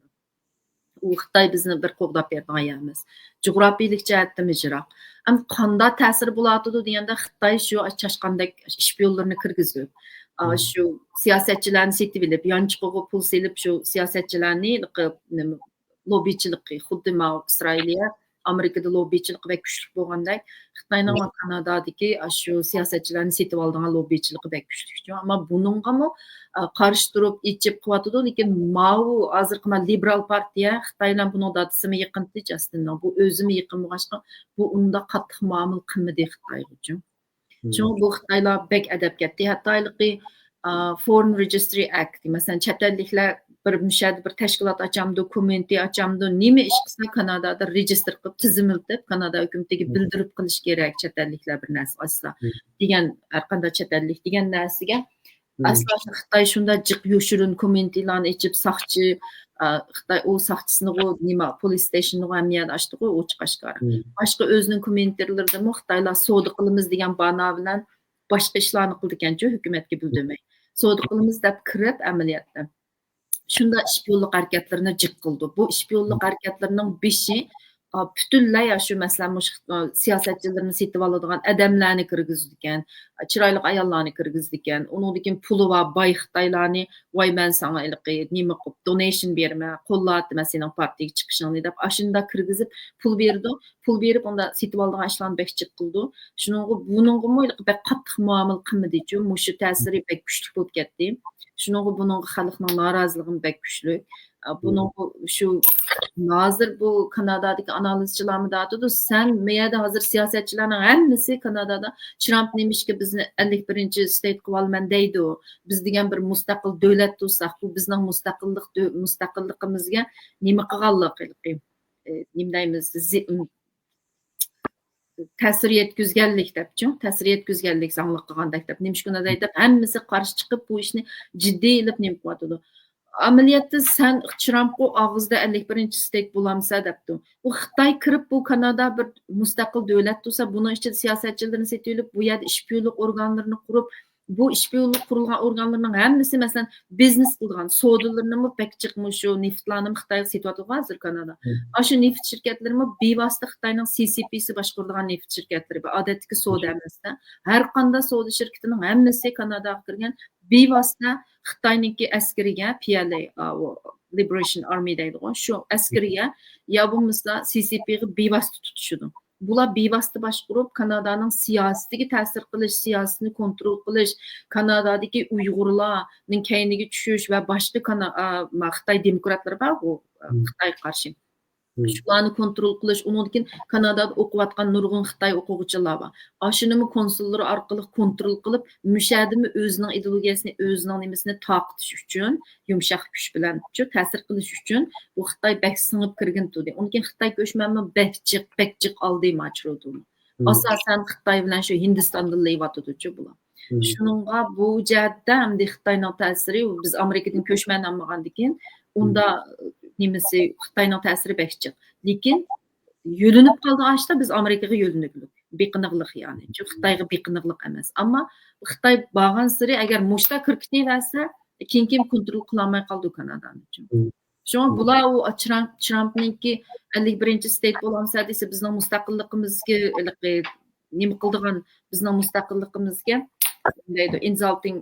ئۇ خىتاي بىزنى بىر قوغداپ بېرىدىغان يەر ئەمەس. جۇغراپىيىلىك جەھەتتىن يىراق. ئەمدى قانداق تەسىرى بولاتىدۇ دېگەندە، خىتاي شۇ چاشقاندەك ئىشپىيونلىرىنى كىرگۈزۈپ، ئا، شۇ سىياسەتچىلەرنى سېتىۋېلىپ، يانچۇقىغا پۇل سېلىپ، شۇ سىياسەتچىلەرنى، نېمە، لوببىچىلىقى، خۇددى ماۋۇ ئىسرائىلىيە ئامېرىكىدا لوببىچىلىقى بەك كۈچلۈك بولغاندەك، خىتاينىڭ ۋە كانادادىكى ئاشۇ سىياسەتچىلەرنى سېتىۋالىدىغان لوببىچىلىقى بەك كۈچلۈك. ئەمما بۇنىڭغىمۇ، ئا، قارشى تۇرۇپ، ئىچىپ قىلىۋاتىدۇ. لېكىن ماۋۇ ھازىرقى ما لىبېرال پارتىيە، خىتاي بىلەن بۇنىڭ دادىسىمۇ يېقىنتى، جاستىننىڭ، بۇ ئۆزىمۇ يېقىن بولغاچقا، بۇ ئۇنداق قاتتىق مۇئامىلە قىلمىدى خىتايغا. شۇڭا بۇ خىتايلار بەك ئەدەپ كەتتى. ھەتتا ھېلىقى، ئا، Foreign Registry Act، مەسىلەن، چەت ئەللىكلەر بىر مۇشۇ يەردە بىر تەشكىلات ئاچامدۇ، كوممۇنىتى ئاچامدۇ، نېمە ئىش قىلسا كانادادا رېجىستر قىلىپ، تىزىملىتىپ، كانادا ھۆكۈمىتىگە بىلدۈرۈپ قېلىش كېرەك، چەت ئەللىكلەر بىر نەرسە ئاچسا دېگەن، ھەر قانداق چەت ئەللىك دېگەن نەرسىگە ئەسلا شۇ خىتاي شۇنداق جىق يوشۇرۇن كوممۇنىتىلارنى ئېچىپ، ساقچى، ئا، خىتاي ئۇ ساقچىسىنىغۇ، نېمە، پولىس ستېيشنىغۇ ھەممە يەردە ئاچتىغۇ، ئوچۇق ئاشكارا. باشقا ئۆزىنىڭ كوممېنتارلىرىدىمۇ خىتايلار سودا قىلىمىز دېگەن بانا بىلەن باشقا ئىشلارنى قىلىدىكەنچۇ، ھۆكۈمەتكە بىلدۈرمەي. سودا قىلىمىز دەپ كىرىپ ئەمەلىيەتتە شۇنداق ئىشپىيونلۇق ھەرىكەتلىرىنى جىق قىلىدۇ. بۇ ئىشپىيونلۇق ھەرىكەتلىرىنىڭ بېشى، ئا، پۈتۈنلەي ئاشۇ، مەسىلەن، مۇشۇ، ئا، سىياسەتچىلىرىنى سېتىۋالىدىغان ئادەملەرنى كىرگۈزىدىكەن، چىرايلىق ئاياللارنى كىرگۈزىدىكەن، ئۇنىڭدىن كېيىن پۇلى بار باي خىتايلارنى، ۋاي، مەن ساڭا ھېلىقى نېمە قىلىپ، دونېيشن بېرىمەن، قوللاۋاتىمەن سېنىڭ پارتىيەگە چىقىشىڭنى دەپ، ئاشۇنداق كىرگۈزۈپ پۇل بېرىدۇ. پۇل بېرىپ، ئۇنداق سېتىۋالىدىغان ئىشلارنى بەك جىق قىلىدۇ. شۇنىڭغا، بۇنىڭغىمۇ ھېلىقى بەك قاتتىق مۇئامىلە قىلمىدىچۇ، مۇشۇ تەسىرى بەك كۈچلۈك بولۇپ كەتتى. شۇنىڭغا بۇنىڭغا خەلقنىڭ نارازىلىقىمۇ بەك كۈچلۈك. ئا، بۇنىڭغا شۇ ھازىر بۇ كانادادىكى ئانالىزچىلارمۇ دەۋاتىدۇ، سەن مەيەردە ھازىر سىياسەتچىلەرنىڭ ھەممىسى كانادادا ترامپ نېمىشقا بىزنى ئەللىك بىرىنچى ستېيت قىلىۋالىمەن دەيدۇ؟ بىز دېگەن بىر مۇستەقىل دۆلەت تۇرساق، بۇ بىزنىڭ مۇستەقىللىق دۆ-، مۇستەقىللىقىمىزگە نېمە قىلغانلىق ھېلىقى؟ ئى، نېمە دەيمىز، زى-، تەسىر يەتكۈزگەنلىك دەپچۇ، تەسىر يەتكۈزگەنلىك، زاڭلىق قىلغاندەك دەپ، نېمىشقا ئۇنداق دەيدۇ دەپ، ھەممىسى قارشى چىقىپ، بۇ ئىشنى جىددىي ئېلىپ نېمە قىلىۋاتىدۇ. ئەمەلىيەتتە سەن ترامپقۇ ئاغزىدا ئەللىك بىرىنچى ستېيت بولامسە دەپتۇ. ئۇ خىتاي كىرىپ، بۇ كانادا بىر مۇستەقىل دۆلەت تۇرسا، بۇنىڭ ئىچىدە سىياسەتچىلىرىنى سېتىۋېلىپ، بۇ يەردە ئىشپىيونلۇق ئورگانلىرىنى قۇرۇپ، بۇ ئىشپىيونلۇق قۇرۇلغان ئورگانلىرىنىڭ ھەممىسى، مەسىلەن، بىزنېس قىلىدىغان، سودىلىرىنىمۇ بەك جىق مۇشۇ نېفىتلارنىمۇ خىتايغا سېتىۋاتىدىغۇ ھازىر كانادا. ئاشۇ نېفىت شىركەتلىرىمۇ بىۋاسىتە خىتاينىڭ سى سى پىسى باشقۇرىدىغان نېفىت شىركەتلىرى بار. ئادەتتىكى سودا ئەمەستە. ھەر قانداق سودا شىركىتىنىڭ ھەممىسى كاناداغا كىرگەن، بىۋاسىتە خىتاينىڭكى ئەسكىرىگە، پى ئەل ئەي، ئا، ئۇ، لىبېرېيشن ئارمى دەيدىغۇ، شۇ ئەسكىرىگە يا بولمىسا سى سى پىغا بىۋاسىتە تۇتىشىدۇ. بۇلار بىۋاسىتە باشقۇرۇپ، كانادانىڭ سىياسىتىگە تەسىر قىلىش، سىياسىتىنى كونترول قىلىش، كانادادىكى ئۇيغۇرلارنىڭ كەينىگە چۈشۈش ۋە باشقا كانا-، ئا، ما، خىتاي دېموكراتلىرى بارغۇ، خىتايغا قارشى. شۇلارنى كونترول قىلىش، ئۇنىڭدىن كېيىن كانادادا ئوقۇۋاتقان نۇرغۇن خىتاي ئوقۇغۇچىلار بار. ئاشۇنىمۇ كونسۇللىرى ئارقىلىق كونترول قىلىپ، مۇشۇ يەردىمۇ ئۆزىنىڭ ئىدېئولوگىيەسىنى، ئۆزىنىڭ نېمىسىنى تارقىتىش ئۈچۈن، يۇمشاق كۈچ بىلەن شۇ تەسىر قىلىش ئۈچۈن بۇ خىتاي بەك سىڭىپ كىرگىن تۇردى. ئۇنىڭ كېيىن خىتاي كۆچمەنمۇ بەك جىق، بەك جىق ئالدى ماچرودۇنى. ئاساسەن خىتاي بىلەن شۇ ھىندىستاندىن ئېلىۋاتىدۇچۇ بۇلار. شۇنىڭغا بۇ جەھەتتە ئەمدى خىتاينىڭ تەسىرى، بىز ئامېرىكىدىن كۆچمەن ئالمىغاندىكىن، ئۇندا نېمىسى، خىتاينىڭ تەسىرى بەك جىق. لېكىن يۆلىنىپ قالىدىغان ئىشتا بىز ئامېرىكىغا يۆلىنىگلىك، بېقىنىغلىق يەنى. چۈنكى خىتايغا بېقىنىغلىق ئەمەس. ئەمما خىتاي بارغانسېرى ئەگەر مۇشتا كىرىپ كېتىۋەرسە، كېيىن، كېيىن كونترول قىلالماي قالىدۇ كانادانى. شۇڭا بۇلار ئۇ ترامپ، ترامپنىڭكى ئەللىك بىرىنچى ستېيت بولامسە دېسە، بىزنىڭ مۇستەقىللىقىمىزگە ھېلىقى نېمە قىلىدىغان، بىزنىڭ مۇستەقىللىقىمىزگە دەيدۇ، ئىنسالتىڭ،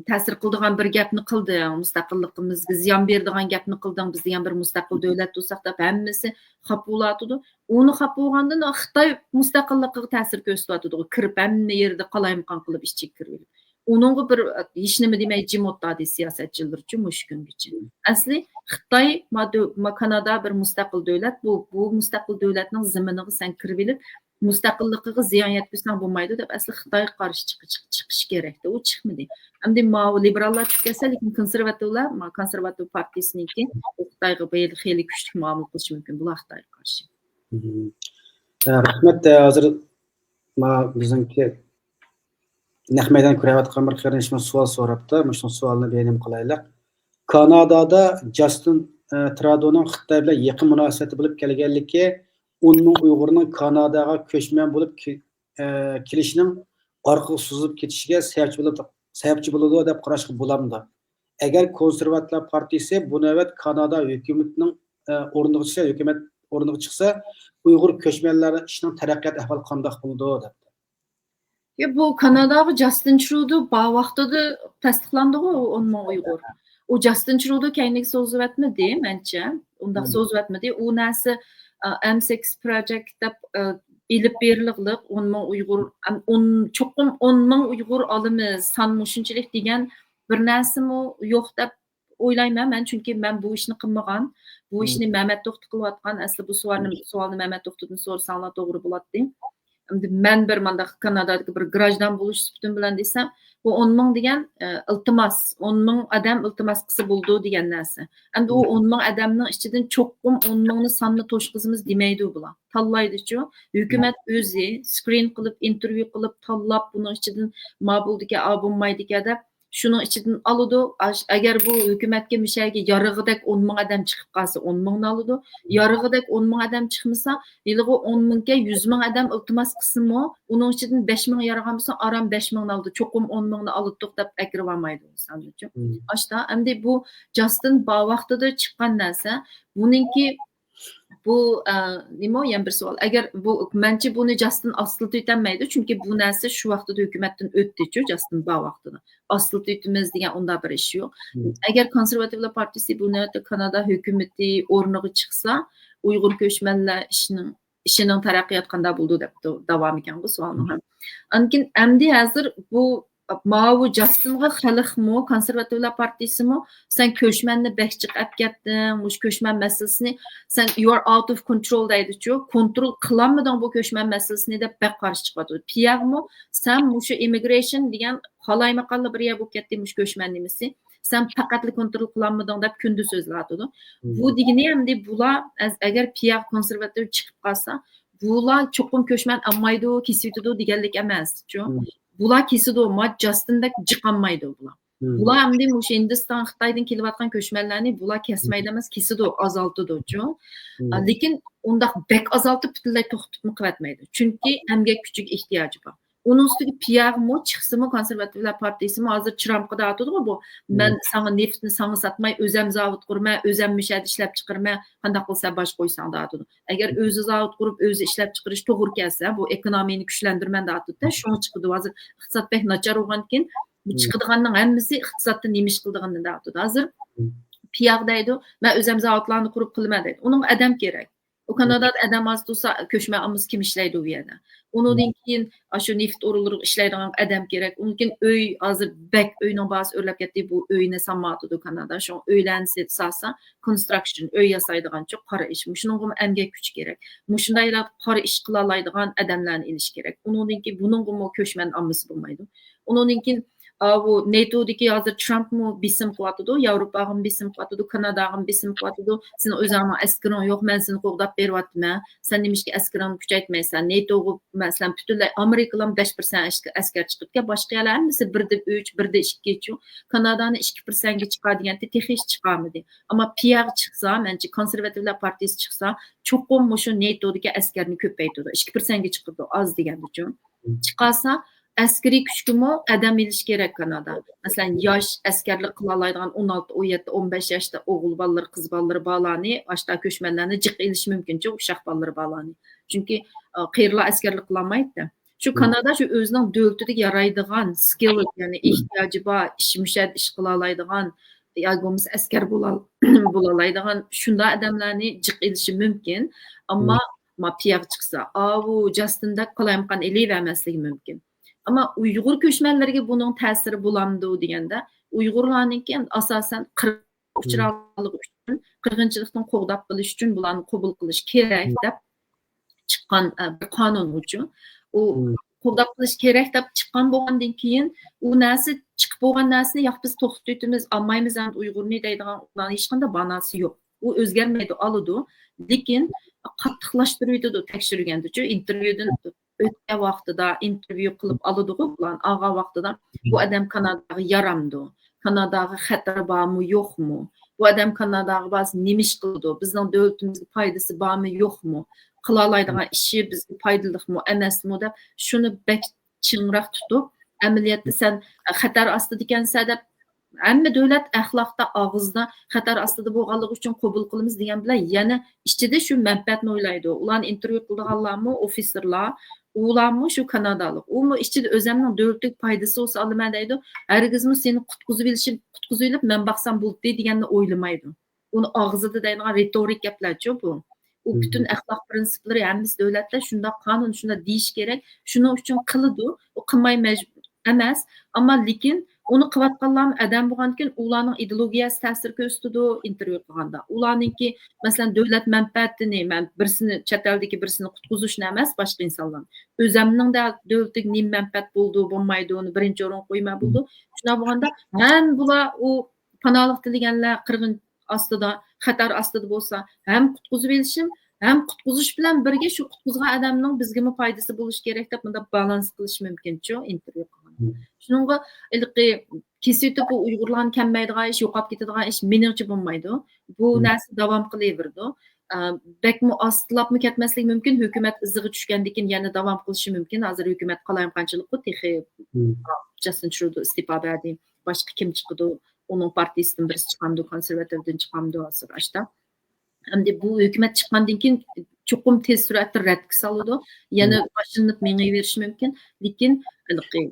تەسىر قىلىدىغان بىر گەپنى قىلدىڭ، مۇستەقىللىقىمىزگە زىيان بېرىدىغان گەپنى قىلدىڭ، بىز دېگەن بىر مۇستەقىل دۆلەت تۇرساق دەپ ھەممىسى خاپا بولۇۋاتىدۇ. ئۇنى خاپا بولغاندىن خىتاي مۇستەقىللىقىغا تەسىر كۆرسىتىۋاتىدۇ، كىرىپ ھەممە يېرىدە قالايمىقان قىلىپ ئىچىگە كىرىۋېلىپ. ئۇنىڭغا بىر ھېچنېمە دېمەي جىم ئولتۇردى سىياسەتچىلىرىچۇ مۇشۇ كۈنگىچە. ئەسلى خىتاي ما دۆ-، ما كانادا بىر مۇستەقىل دۆلەت، بۇ، بۇ مۇستەقىل دۆلەتنىڭ زېمىنىغا سەن كىرىۋېلىپ، مۇستەقىللىقىغا زىيان يەتكۈزسەڭ بولمايدۇ دەپ، ئەسلى خىتايغا قارشى چىقى-، چىقى-، چىقىش كېرەكتى. ئۇ چىقمىدى. ئەمدى ماۋۇ لىبېراللار چىقىپ كەتسە، لېكىن كونسېرۋاتىۋلار، ما-، كونسېرۋاتىۋ پارتىيىسىنىڭكى خىتايغا بەك خېلى كۈچلۈك مۇئامىلە قىلىشى مۇمكىن. بۇلار خىتايغا قارشى. مم. ئە، رەھمەت. ئە، ھازىر ما بىزنىڭكى نەق مەيدان كۆرۈۋاتقان بىر قېرىندىشىمىز سوئال سوراپتۇ. مۇشۇنىڭ سوئالىنى بىر نېمە قىلايلى. كانادادا جاستىن، ئە، ترادونىڭ خىتاي بىلەن يېقىن مۇناسىۋەتتە بولۇپ كەلگەنلىكى، ئون مىڭ ئۇيغۇرنىڭ كاناداغا كۆچمەن بولۇپ كە-، ئە، كېلىشىنىڭ ئارقىغا سوزۇلۇپ كېتىشىگە سەۋەبچى بولىدۇ، سەۋەبچى بولىدۇ دەپ قاراشقا بولامدۇ؟ ئەگەر كونسېرۋاتىۋلار پارتىيىسى بۇ نۆۋەت كانادا ھۆكۈمىتىنىڭ، ئە، ئورنىغا چىقسا، ھۆكۈمەت ئورنىغا چىقسا، ئۇيغۇر كۆچمەنلەر ئىشىنىڭ تەرەققىيات ئەھۋالى قانداق بولىدۇ دەپتۇ. يا، بۇ كاناداغا جاستىن ترۇدو بار ۋاقتىدا تەستىقلاندىغۇ، ئۇ ئون مىڭ ئۇيغۇر. ئۇ جاستىن ترۇدو كەينىگە سوزۇۋەتمىدى، مەنچە. ئۇنداق سوزۇۋەتمىدى. ئۇ نەرسە، ئە، ئېم سىكس پروجېكت دەپ، ئە، ئېلىپ بېرىلىغلىق، ئون مىڭ ئۇيغۇر، ئەم، ئون، چوقۇم ئون مىڭ ئۇيغۇر ئالىمىز، سان مۇشۇنچىلىك دېگەن بىر نەرسىمۇ يوق دەپ ئويلايمەن مەن، چۈنكى مەن بۇ ئىشنى قىلمىغان، بۇ ئىشنى مەمەت توختى قىلىۋاتقان. ئەسلى بۇ سوئالنى، سوئالنى مەمەت توختىدىن سورىساڭلار توغرا بولاتتى. ئەمدى مەن بىر مانداق كانادادىكى بىر گراژدان بولۇش سۈپىتىم بىلەن دېسەم، بۇ ئون مىڭ دېگەن، ئە، ئىلتىماس، ئون مىڭ ئادەم ئىلتىماس قىلسا بولىدۇ دېگەن نەرسە. ئەمدى ئۇ ئون مىڭ ئادەمنىڭ ئىچىدىن چوقۇم ئون مىڭنى ساننى توشقۇزىمىز دېمەيدۇ بۇلار. تاللايدىچۇ. ھۆكۈمەت ئۆزى سكرىن قىلىپ، ئىنتېرۋيۇ قىلىپ، تاللاپ، بۇنىڭ ئىچىدىن ما بولىدىكەن، ئا بولمايدىكەن دەپ، شۇنىڭ ئىچىدىن ئالىدۇ. ئاش-، ئەگەر بۇ ھۆكۈمەتكە مۇشەگە يارىغىدەك ئون مىڭ ئادەم چىقىپ قالسا، ئون مىڭنى ئالىدۇ. يارىغىدەك ئون مىڭ ئادەم چىقمىسا، ھېلىغۇ ئون مىڭكەن، يۈز مىڭ ئادەم ئىلتىماس قىلسىمۇ، ئۇنىڭ ئىچىدىن بەش مىڭ يارىغان بولسا، ئاران بەش مىڭنى ئالىدۇ. چوقۇم ئون مىڭنى ئالىدۇق دەپ ئەكىرىۋالمايدۇ ئىنسانلارچۇ. ئاشتا، ئەمدى بۇ جاستىن بار ۋاقتىدا چىققان نەرسە، بۇنىڭكى بۇ، ئە، نېمە، يەنە بىر سوئال. ئەگەر بۇ، مەنچە بۇنى جاستىن ئاستىلتىۋېتەلمەيدۇ، چۈنكى بۇ نەرسە شۇ ۋاقتىدا ھۆكۈمەتتىن ئۆتتىچۇ، جاستىن بار ۋاقتىدا. ئاستىلتىۋېتىمىز دېگەن ئۇنداق بىر ئىش يوق. ئەگەر كونسېرۋاتىۋلار پارتىيىسى بۇ نۆۋەتتە كانادا ھۆكۈمىتى ئورنىغا چىقسا، ئۇيغۇر كۆچمەنلەر ئىشىنىڭ، ئىشىنىڭ تەرەققىياتى قانداق بولىدۇ دەپتۇ، داۋامى ئىكەنغۇ سوئالنىڭ ھەم. ئاندىن كېيىن ئەمدى ھازىر بۇ ماۋۇ جاستىنغا خەلقمۇ، كونسېرۋاتىۋلار پارتىيىسىمۇ، سەن كۆچمەننى بەك جىق ئەپ كەتتىڭ، مۇشۇ كۆچمەن مەسىلىسىنى سەن، you are out of control دەيدىچۇ، كونترول قىلالمىدىڭ بۇ كۆچمەن مەسىلىسىنى دەپ بەك قارشى چىقىۋاتىدۇ. پىياغمۇ، سەن مۇشۇ ئىممىگرېيشن دېگەن قالايمىقانلا بىر يەر بولۇپ كەتتى، مۇشۇ كۆچمەن نېمىسى. سەن پەقەتلا كونترول قىلالمىدىڭ دەپ كۈندە سۆزلەۋاتىدۇ. بۇ دېگىنى ئەمدى بۇلار ئەز-، ئەگەر پىياغ كونسېرۋاتىۋ چىقىپ قالسا، بۇلار چوقۇم كۆچمەن ئالمايدۇ، كېسىۋېتىدۇ دېگەنلىك ئەمەسچۇ. بۇلار كېسىدۇ، ما جاستىندەك جىق ئالمايدۇ بۇلار. بۇلار ئەمدى مۇشۇ ھىندىستان، خىتايدىن كېلىۋاتقان كۆچمەنلەرنى بۇلار كەسمەيدۇ ئەمەس، كېسىدۇ، ئازالتىدۇچۇ. ئا، لېكىن ئۇنداق بەك ئازالتىپ پۈتۈنلەي توختىتىپمۇ قىلىۋەتمەيدۇ. چۈنكى ئەمگەك كۈچىگە ئېھتىياجى بار. ئۇنىڭ ئۈستىگە پىياغمۇ چىقسىمۇ، كونسېرۋاتىۋلار پارتىيىسىمۇ ھازىر ترامپقا دەۋاتىدىغۇ بۇ، مەن ساڭا نېفىتنى ساڭا ساتماي، ئۆزەم زاۋۇت قۇرىمەن، ئۆزەم مۇشۇ يەردە ئىشلەپ چىقىرىمەن، قانداق قىلسا باش قويساڭ دەۋاتىدۇ. ئەگەر ئۆزى زاۋۇت قۇرۇپ، ئۆزى ئىشلەپ چىقىرىش توغرا كەلسە، بۇ ئېكونومىيەنى كۈچلەندۈرىمەن دەۋاتىدۇ-دە، شۇڭا چىقىدۇ. ھازىر ئىقتىساد بەك ناچار بولغاندىكىن، بۇ چىقىدىغاننىڭ ھەممىسى ئىقتىسادتا نېمە ئىش قىلىدىغىنىنى دەۋاتىدۇ. ھازىر پىياغ دەيدۇ، مەن ئۆزەم زاۋۇتلارنى قۇرۇپ قىلىمەن دەيدۇ. ئۇنىڭغا ئادەم كېرەك. ئۇ كانادادا ئادەم ئاز تۇرسا، كۆچمەن ئالمىسا كىم ئىشلەيدۇ ئۇ يەردە؟ ئۇنىڭدىن كېيىن، ئاشۇ نېفىت ئورۇنلىرىغا ئىشلەيدىغان ئادەم كېرەك. ئۇنىڭدىن كېيىن ئۆي، ھازىر بەك ئۆينىڭ باھاسى ئۆرلەپ كەتتى، بۇ ئۆينى سالمايۋاتىدۇ كانادا. شۇڭا ئۆيلەرنى سېتىپ سالسا، كونستراكشن، ئۆي ياسايدىغانچۇ، قارا ئىش. مۇشۇنىڭغىمۇ ئەمگەك كۈچى كېرەك. مۇشۇنداق يەرلەردە قارا ئىش قىلالايدىغان ئادەملەرنى ئېلىش كېرەك. ئۇنىڭدىن كېيىن بۇنىڭغىمۇ كۆچمەن ئالمىسا بولمايدۇ. ئۇنىڭدىن كېيىن، ئاۋۇ نېتودىكى ھازىر ترامپمۇ بېسىم قىلىۋاتىدۇ، ياۋروپاغىمۇ بېسىم قىلىۋاتىدۇ، كاناداغىمۇ بېسىم قىلىۋاتىدۇ. سېنىڭ ئۆزۈڭنىڭ ئەسكىرىڭ يوق، مەن سېنى قوغداپ بېرىۋاتىمەن. سەن نېمىشقا ئەسكىرىڭنى كۈچەيتمەيسەن؟ نېتوغا، مەسىلەن، پۈتۈنلەي ئامېرىكىلارمۇ بەش پىرسەنت ئەسكەر، ئەسكەر چىقىدىكەن، باشقا يەرلەر ھەممىسى بىردە ئۈچ، بىردە ئىككىچۇ. كانادانى ئىككى پىرسەنتكە چىقار دېگەنتى، تېخى ھېچ چىقارمىدى. ئەمما پىياغ چىقسا، مەنچە كونسېرۋاتىۋلار پارتىيىسى چىقسا، چوقۇم مۇشۇ نېتودىكى ئەسكەرنى كۆپەيتىدۇ. ئىككى پىرسەنتكە چىقىدۇ، ئاز دېگەندىچۇ. چىقارسا، ئەسكىرىي كۈچكىمۇ ئادەم ئېلىش كېرەك كانادا. مەسىلەن، ياش ئەسكەرلىك قىلالايدىغان، ئون ئالتە، ئون يەتتە، ئون بەش ياشتا ئوغۇل بالىلىرى، قىز بالىلىرى بارلارنى، ئاشتا كۆچمەنلەرنى جىق ئېلىشى مۇمكىنچۇ، ئۇششاق بالىلىرى بارلارنى. چۈنكى، ئا، قېرىلار ئەسكەرلىك قىلالمايدۇ. شۇ كانادا شۇ ئۆزىنىڭ دۆلىتىدە يارايدىغان، سكىل، يەنى ئېھتىياجى بار، ئىش، مۇشۇ يەردە ئىش قىلالايدىغان، ياكى بولمىسا ئەسكەر بولا-، بولالايدىغان شۇنداق ئادەملەرنى جىق ئېلىشى مۇمكىن. ئەمما ما پىياغ چىقسا، ئاۋۇ جاستىندەك قالايمىقان ئېلىۋەرمەسلىكى مۇمكىن. ئەمما ئۇيغۇر كۆچمەنلىرىگە بۇنىڭ تەسىرى بولامدۇ دېگەندە، ئۇيغۇرلارنىڭكى ئاساسەن قىرغىنچىلىقى ئۈچۈن، قىرغىنچىلىقتىن قوغداپ قېلىش ئۈچۈن بۇلارنى قوبۇل قىلىش كېرەك دەپ چىققان، ئە، بىر قانۇن ئۇچۇ. ئۇ قوغداپ قېلىش كېرەك دەپ چىققان بولغاندىن كېيىن، ئۇ نەرسە چىقىپ بولغان نەرسىنى، ياق، بىز توختىتىۋېتىمىز، ئالمايمىز ئەمدى ئۇيغۇرنى دەيدىغان ئۇلارنىڭ ھېچقانداق ماناسى يوق. ئۇ ئۆزگەرمەيدۇ، ئالىدۇ. لېكىن قاتتىقلاشتۇرۇۋېتىدۇ تەكشۈرگەندىچۇ، ئىنتېرۋيۇدىن ئۆتكەن ۋاقتىدا ئىنتېرۋيۇ قىلىپ ئالىدىغۇ بۇلار، ئالغان ۋاقتىدا بۇ ئادەم كاناداغا يارامدۇ؟ كاناداغا خەتىرى بارمۇ، يوقمۇ؟ بۇ ئادەم كاناداغا بارسا نېمە ئىش قىلىدۇ؟ بىزنىڭ دۆلىتىمىزگە پايدىسى بارمۇ، يوقمۇ؟ قىلالايدىغان ئىشى بىزگە پايدىلىقمۇ، ئەمەسمۇ دەپ، شۇنى بەك چىڭراق تۇتۇپ، ئەمەلىيەتتە سەن خەتەر ئاستىدىكەنسەن دەپ، ھەممە دۆلەت ئەخلاقتا، ئاغزىدا خەتەر ئاستىدا بولغانلىقى ئۈچۈن قوبۇل قىلىمىز دېگەن بىلەن يەنە ئىچىدە شۇ مەنپەئەتنى ئويلايدۇ. ئۇلارنى ئىنتېرۋيۇ قىلىدىغانلارمۇ، ئوفىسېرلار، ئۇلارمۇ شۇ كانادالىق. ئۇمۇ ئىچىدە ئۆزەمنىڭ دۆلىتىگە پايدىسى بولسا ئالىمەن دەيدۇ. ھەرگىزمۇ سېنى قۇتقۇزۇۋېلىشىم، قۇتقۇزۇۋېلىپ مەن باقسام بولدى دېگەننى ئويلىمايدۇ. ئۇنى ئاغزىدا دەيدىغان رېتورىك گەپلەرچۇ بۇ. ئۇ پۈتۈن ئەخلاق پىرىنسىپلىرى ھەممىسى دۆلەتتە شۇنداق قانۇن، شۇنداق دېيىش كېرەك. شۇنىڭ ئۈچۈن قىلىدۇ. ئۇ قىلماي مەجبۇر ئەمەس. ئەمما لېكىن ئۇنى قىلىۋاتقانلارمۇ ئادەم بولغاندىكىن ئۇلارنىڭ ئىدېئولوگىيەسى تەسىر كۆرسىتىدۇ ئىنتېرۋيۇ قىلغاندا. ئۇلارنىڭكى، مەسىلەن، دۆلەت مەنپەئەتىنى، مەن بىرسىنى، چەت ئەلدىكى بىرسىنى قۇتقۇزۇشنى ئەمەس، باشقا ئىنسانلارنى. ئۆزەمنىڭ دە دۆلىتىگە نېمە مەنپەئەت بولىدۇ، بولمايدۇ، ئۇنى بىرىنچى ئورۇنغا قويما بولىدۇ. شۇنداق بولغاندا ھەم بۇلار ئۇ پاناھلىق تىلىگەنلەر قىرغىن ئاستىدا، خەتەر ئاستىدا بولسا، ھەم قۇتقۇزۇۋېلىشىم، ھەم قۇتقۇزۇش بىلەن بىرگە شۇ قۇتقۇزغان ئادەمنىڭ بىزگىمۇ پايدىسى بولۇشى كېرەك دەپ مۇنداق بالانس قىلىش مۇمكىنچۇ ئىنتېرۋيۇ قىلغاندا. شۇنىڭغا ھېلىقى كېسىۋېتىپ بۇ ئۇيغۇرلارنى كەلمەيدىغان ئىش، يوقاپ كېتىدىغان ئىش مېنىڭچە بولمايدۇ. بۇ نەرسە داۋام قىلىۋېرىدۇ. ئە، بەكمۇ ئاستىلاپمۇ كەتمەسلىكى مۇمكىن، ھۆكۈمەت ئىزىغا چۈشكەندىن كېيىن يەنە داۋام قىلىشى مۇمكىن. ھازىر ھۆكۈمەت قالايمىقانچىلىققۇ تېخى، جاستىن ترۇدو ئىستېپا بەردى. باشقا كىم چىقىدۇ؟ ئۇنىڭ پارتىيىسىدىن بىرسى چىقامدۇ، كونسېرۋاتىۋدىن چىقامدۇ ھازىر ئاشتا. ئەمدى بۇ ھۆكۈمەت چىققاندىن كېيىن چوقۇم تېز سۈرئەتتە رەتكە سالىدۇ. يەنە باشلىنىپ مېڭىۋېرىشى مۇمكىن. لېكىن ھېلىقى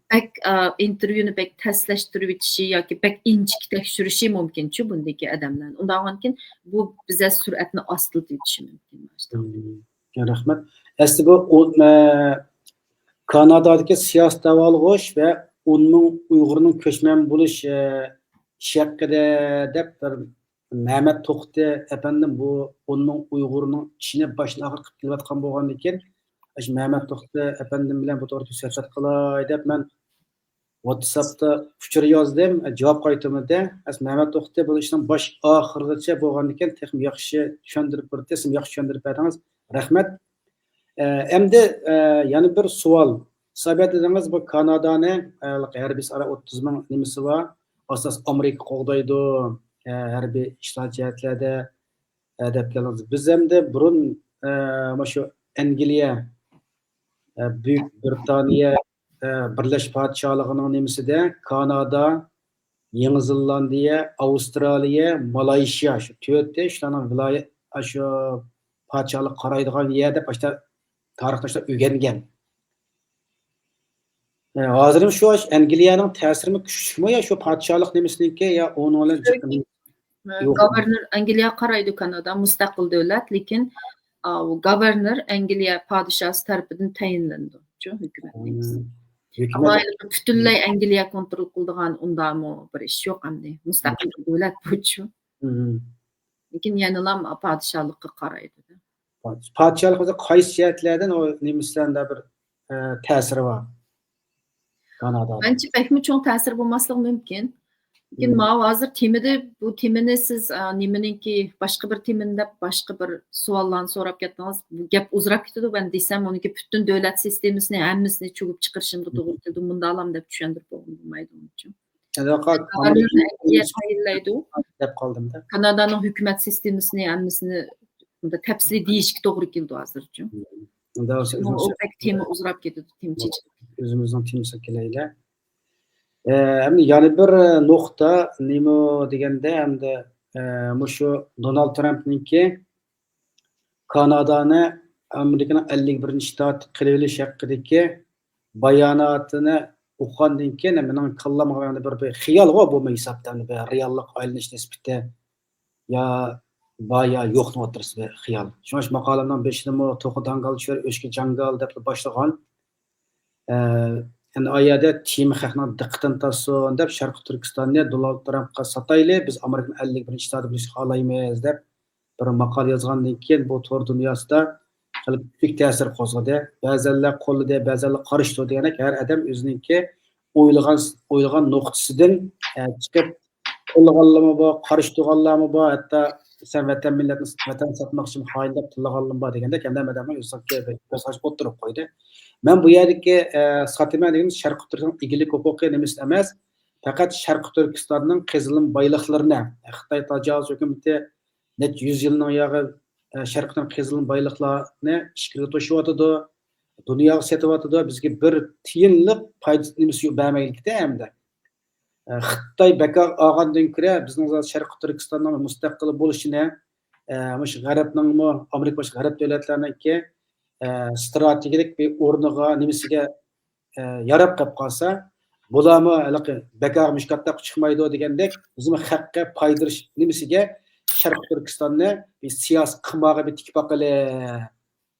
بەك، ئا، ئىنتېرۋيۇنى بەك تەسلەشتۈرۈۋېتىشى ياكى بەك ئىنچىكە تەكشۈرۈشى مۇمكىنچۇ بۇندىكى ئادەملەرنى. ئۇنداق بولغاندىكىن بۇ بىزە سۈرئەتنى ئاستىلىتىۋېتىشى مۇمكىن. رەھمەت. ئەسلى بۇ ئون، ئە، كانادادىكى سىياسىي دەۋالغۇش ۋە ئون مىڭ ئۇيغۇرنىڭ كۆچمەن بولۇش، ئە، ئىشى ھەققىدە دەپ بىر مەمەت توختى ئەپەندىم بۇ ئون مىڭ ئۇيغۇرنىڭ ئىشىنى باشتىن ئاخىر قىلىپ كېلىۋاتقان بولغاندىكىن، ئاشۇ مەمەت توختى ئەپەندىم بىلەن بۇ توغرىدا سۆھبەت قىلاي دەپ مەن ۋاتساپتا ئۇچۇر يازدىم، جاۋاب قايتۇرمىدى. ئەس مەمەت توختى بۇ ئىشنىڭ باش ئاخىرىغىچە بولغاندىكىن تېخىمۇ ياخشى چۈشەندۈرۈپ بەردى، تېخىمۇ ياخشى چۈشەندۈرۈپ بەردىڭىز. رەھمەت. ئە، ئەمدى، ئە، يەنە بىر سوئال. سابىت دېدىڭىز، بۇ كانادانى، ئە، ھەربىي ئارا ئوتتۇز مىڭ نېمىسى بار. ئاساس ئامېرىكا قوغدايدۇ، ئە، ھەربىي ئىشلار جەھەتلەردە، ئە، دەپ كەلدىڭىز. بىز ئەمدى بۇرۇن، ئە، مۇشۇ ئەنگلىيە، ئە، بۈيۈك بىرىتانىيە، ئە، بىرلەشمە پادىشاھلىقىنىڭ نېمىسىدە كانادا، يېڭى زېلاندىيە، ئاۋسترالىيە، مالايشىيا، شۇ تۆتى شۇلارنىڭ ۋىلايەت، شۇ پادىشاھلىق قارايدىغان يەر دەپ ئاشتا تارىختا شۇلار ئۆگەنگەن. ئە، ھازىرمۇ شۇ ئەنگلىيەنىڭ تەسىرىمۇ كۈچلۈكمۇ يا شۇ پادىشاھلىق نېمىسىنىڭكى يا ئۇنىڭ بىلەن يوق. گاۋېرنېر ئەنگلىيە قارايدۇ كانادا، مۇستەقىل دۆلەت، لېكىن، ئا، گاۋېرنېر ئەنگلىيە پادىشاھى تەرىپىدىن تەيىنلىنىدۇ، شۇ ھۆكۈمەت نېمىسى. ھۆكۈمەت ئەمما پۈتۈنلەي ئەنگلىيە كونترول قىلىدىغان ئۇنداقمۇ بىر ئىش يوق ئەمدى. مۇستەقىل دۆلەت بۇچۇ. لېكىن يەنىلا پادىشاھلىققا قارايدۇ. پادىشاھلىق بولسا قايسى جەھەتلەردىن ئۇ نېمىسىلەردە بىر، ئە، تەسىرى بار؟ كانادادا. مەنچە بەكمۇ چوڭ تەسىر بولماسلىقى مۇمكىن. لېكىن ماۋۇ ھازىر تېمىدا، بۇ تېمىنى سىز، ئا، نېمىنىڭكى، باشقا بىر تېمىنى دەپ، باشقا بىر سوئاللارنى سوراپ كەتتىڭىز. بۇ گەپ ئۇزىراپ كېتىدۇ. مەن دېسەم، ئۇنىڭكى پۈتۈن دۆلەت سىستېمىسىنى، ھەممىسىنى چۈگۈپ چىقىرىشىمغا توغرا كېلىدۇ. مۇنداقلام دەپ چۈشەندۈرۈپ بولغىلى بولمايدۇ ئۇنىڭ ئۈچۈن. گاۋېرنېرنى ئەنگلىيە تەيىنلەيدۇ. دەپ قالدىم-دە. كانادانىڭ ھۆكۈمەت سىستېمىسىنى ھەممىسىنى بۇنداق تەپسىلىي دېيىشكە توغرا كېلىدۇ ھازىرچۇ. ئۇ بەك تېما ئۇزىراپ كېتىدۇ، تېما چېچىلىپ. ئۆزىمىزنىڭ تېمىسىغا كېلەيلى. ئە، ئەمدى يەنە بىر نۇقتا نېمە دېگەندە، ئەمدى، ئە، مۇشۇ دونالد ترامپنىڭكى كانادانى ئامېرىكىنىڭ ئەللىك بىرىنچى شتاتى قىلىۋېلىش ھەققىدىكى باياناتىنى ئوقۇغاندىن كېيىن مېنىڭ كاللامغا يەنە بىر، بىر خىيالغۇ بۇمۇ ھېسابتا بىر رېئاللىق ئايلىنىش نىسبىتى يا بار يا يوقنىڭ ئوتتۇرىسىدا بىر خىيال. شۇڭا شۇ ماقالەمنىڭ بېشىدىمۇ توخۇ داڭگال چۆرە ئۆچكە جاڭگال دەپ باشلىغان. ئە، ئەمدى ئايەدە تېما خەقنىڭ دىققىتىنى تارتسۇن دەپ شەرقىي تۈركىستاننى دونالد ترامپقا ساتايلى، بىز ئامېرىكىنىڭ ئەللىك بىرىنچى شتاتى بولۇشنى خالايمىز دەپ بىر ماقالە يازغاندىن كېيىن بۇ تور دۇنياسىدا خېلى كۈچلۈك تەسىر قوزغىدى. بەزەنلەر قوللىدى، بەزەنلەر قارشى تۇردى دېگەندەك ھەر ئادەم ئۆزىنىڭكى ئويلىغان، ئويلىغان نۇقتىسىدىن، ئە، چىقىپ قوللىغانلارمۇ بار، قارشى تۇرغانلارمۇ بار، ھەتتا سەن ۋەتەن مىللەتنى، ۋەتەن ساتماقچىمۇ خائىن دەپ تىللىغانلىرىمۇ بار دېگەندەك ھەممە ئادەمنىڭ ئۆزىنىڭكى بىر كۆز قارىشى ئوتتۇرىغا قويدى. مەن بۇ يەردىكى، ئە، ساتىمەن دېگىنىمىز شەرقىي تۈركنىڭ ئىگىلىك ھوقۇقى نېمىسى ئەمەس، پەقەت شەرقىي تۈركىستاننىڭ قېزىلما بايلىقلىرىنى، خىتاي تاجاۋۇز ھۆكۈمىتى نەچچە يۈز يىلنىڭ ياغى، ئە، شەرقىي تۈركىستان قېزىلما بايلىقلارنى ئىچكىرىگە توشۇۋاتىدۇ، دۇنياغا سېتىۋاتىدۇ، بىزگە بىر تىيىنلىق پايدا نېمىسى يوق، بەرمەيدىكەن ئەمدى. ئە، خىتاي بەكار ئالغاندىن كۆرە بىزنىڭ زادى شەرقىي تۈركىستاننىڭ مۇستەقىل بولۇشىنى، ئە، مۇشۇ غەربنىڭمۇ، ئامېرىكا باشقا غەرب دۆلەتلەرنىڭكى، ئە، ستراتېگىيەلىك بىر ئورنىغا، نېمىسىگە، ئە، ياراپ قېلىپ قالسا، بۇلارمۇ ھېلىقى بەكار مۇشۇ كاتتا چىقمايدۇ دېگەندەك، بىزمۇ خەققە پايدىلىش نېمىسىگە شەرقىي تۈركىستاننى بىر سىياسىي قىمارغا بىر تىكىپ باقىلى.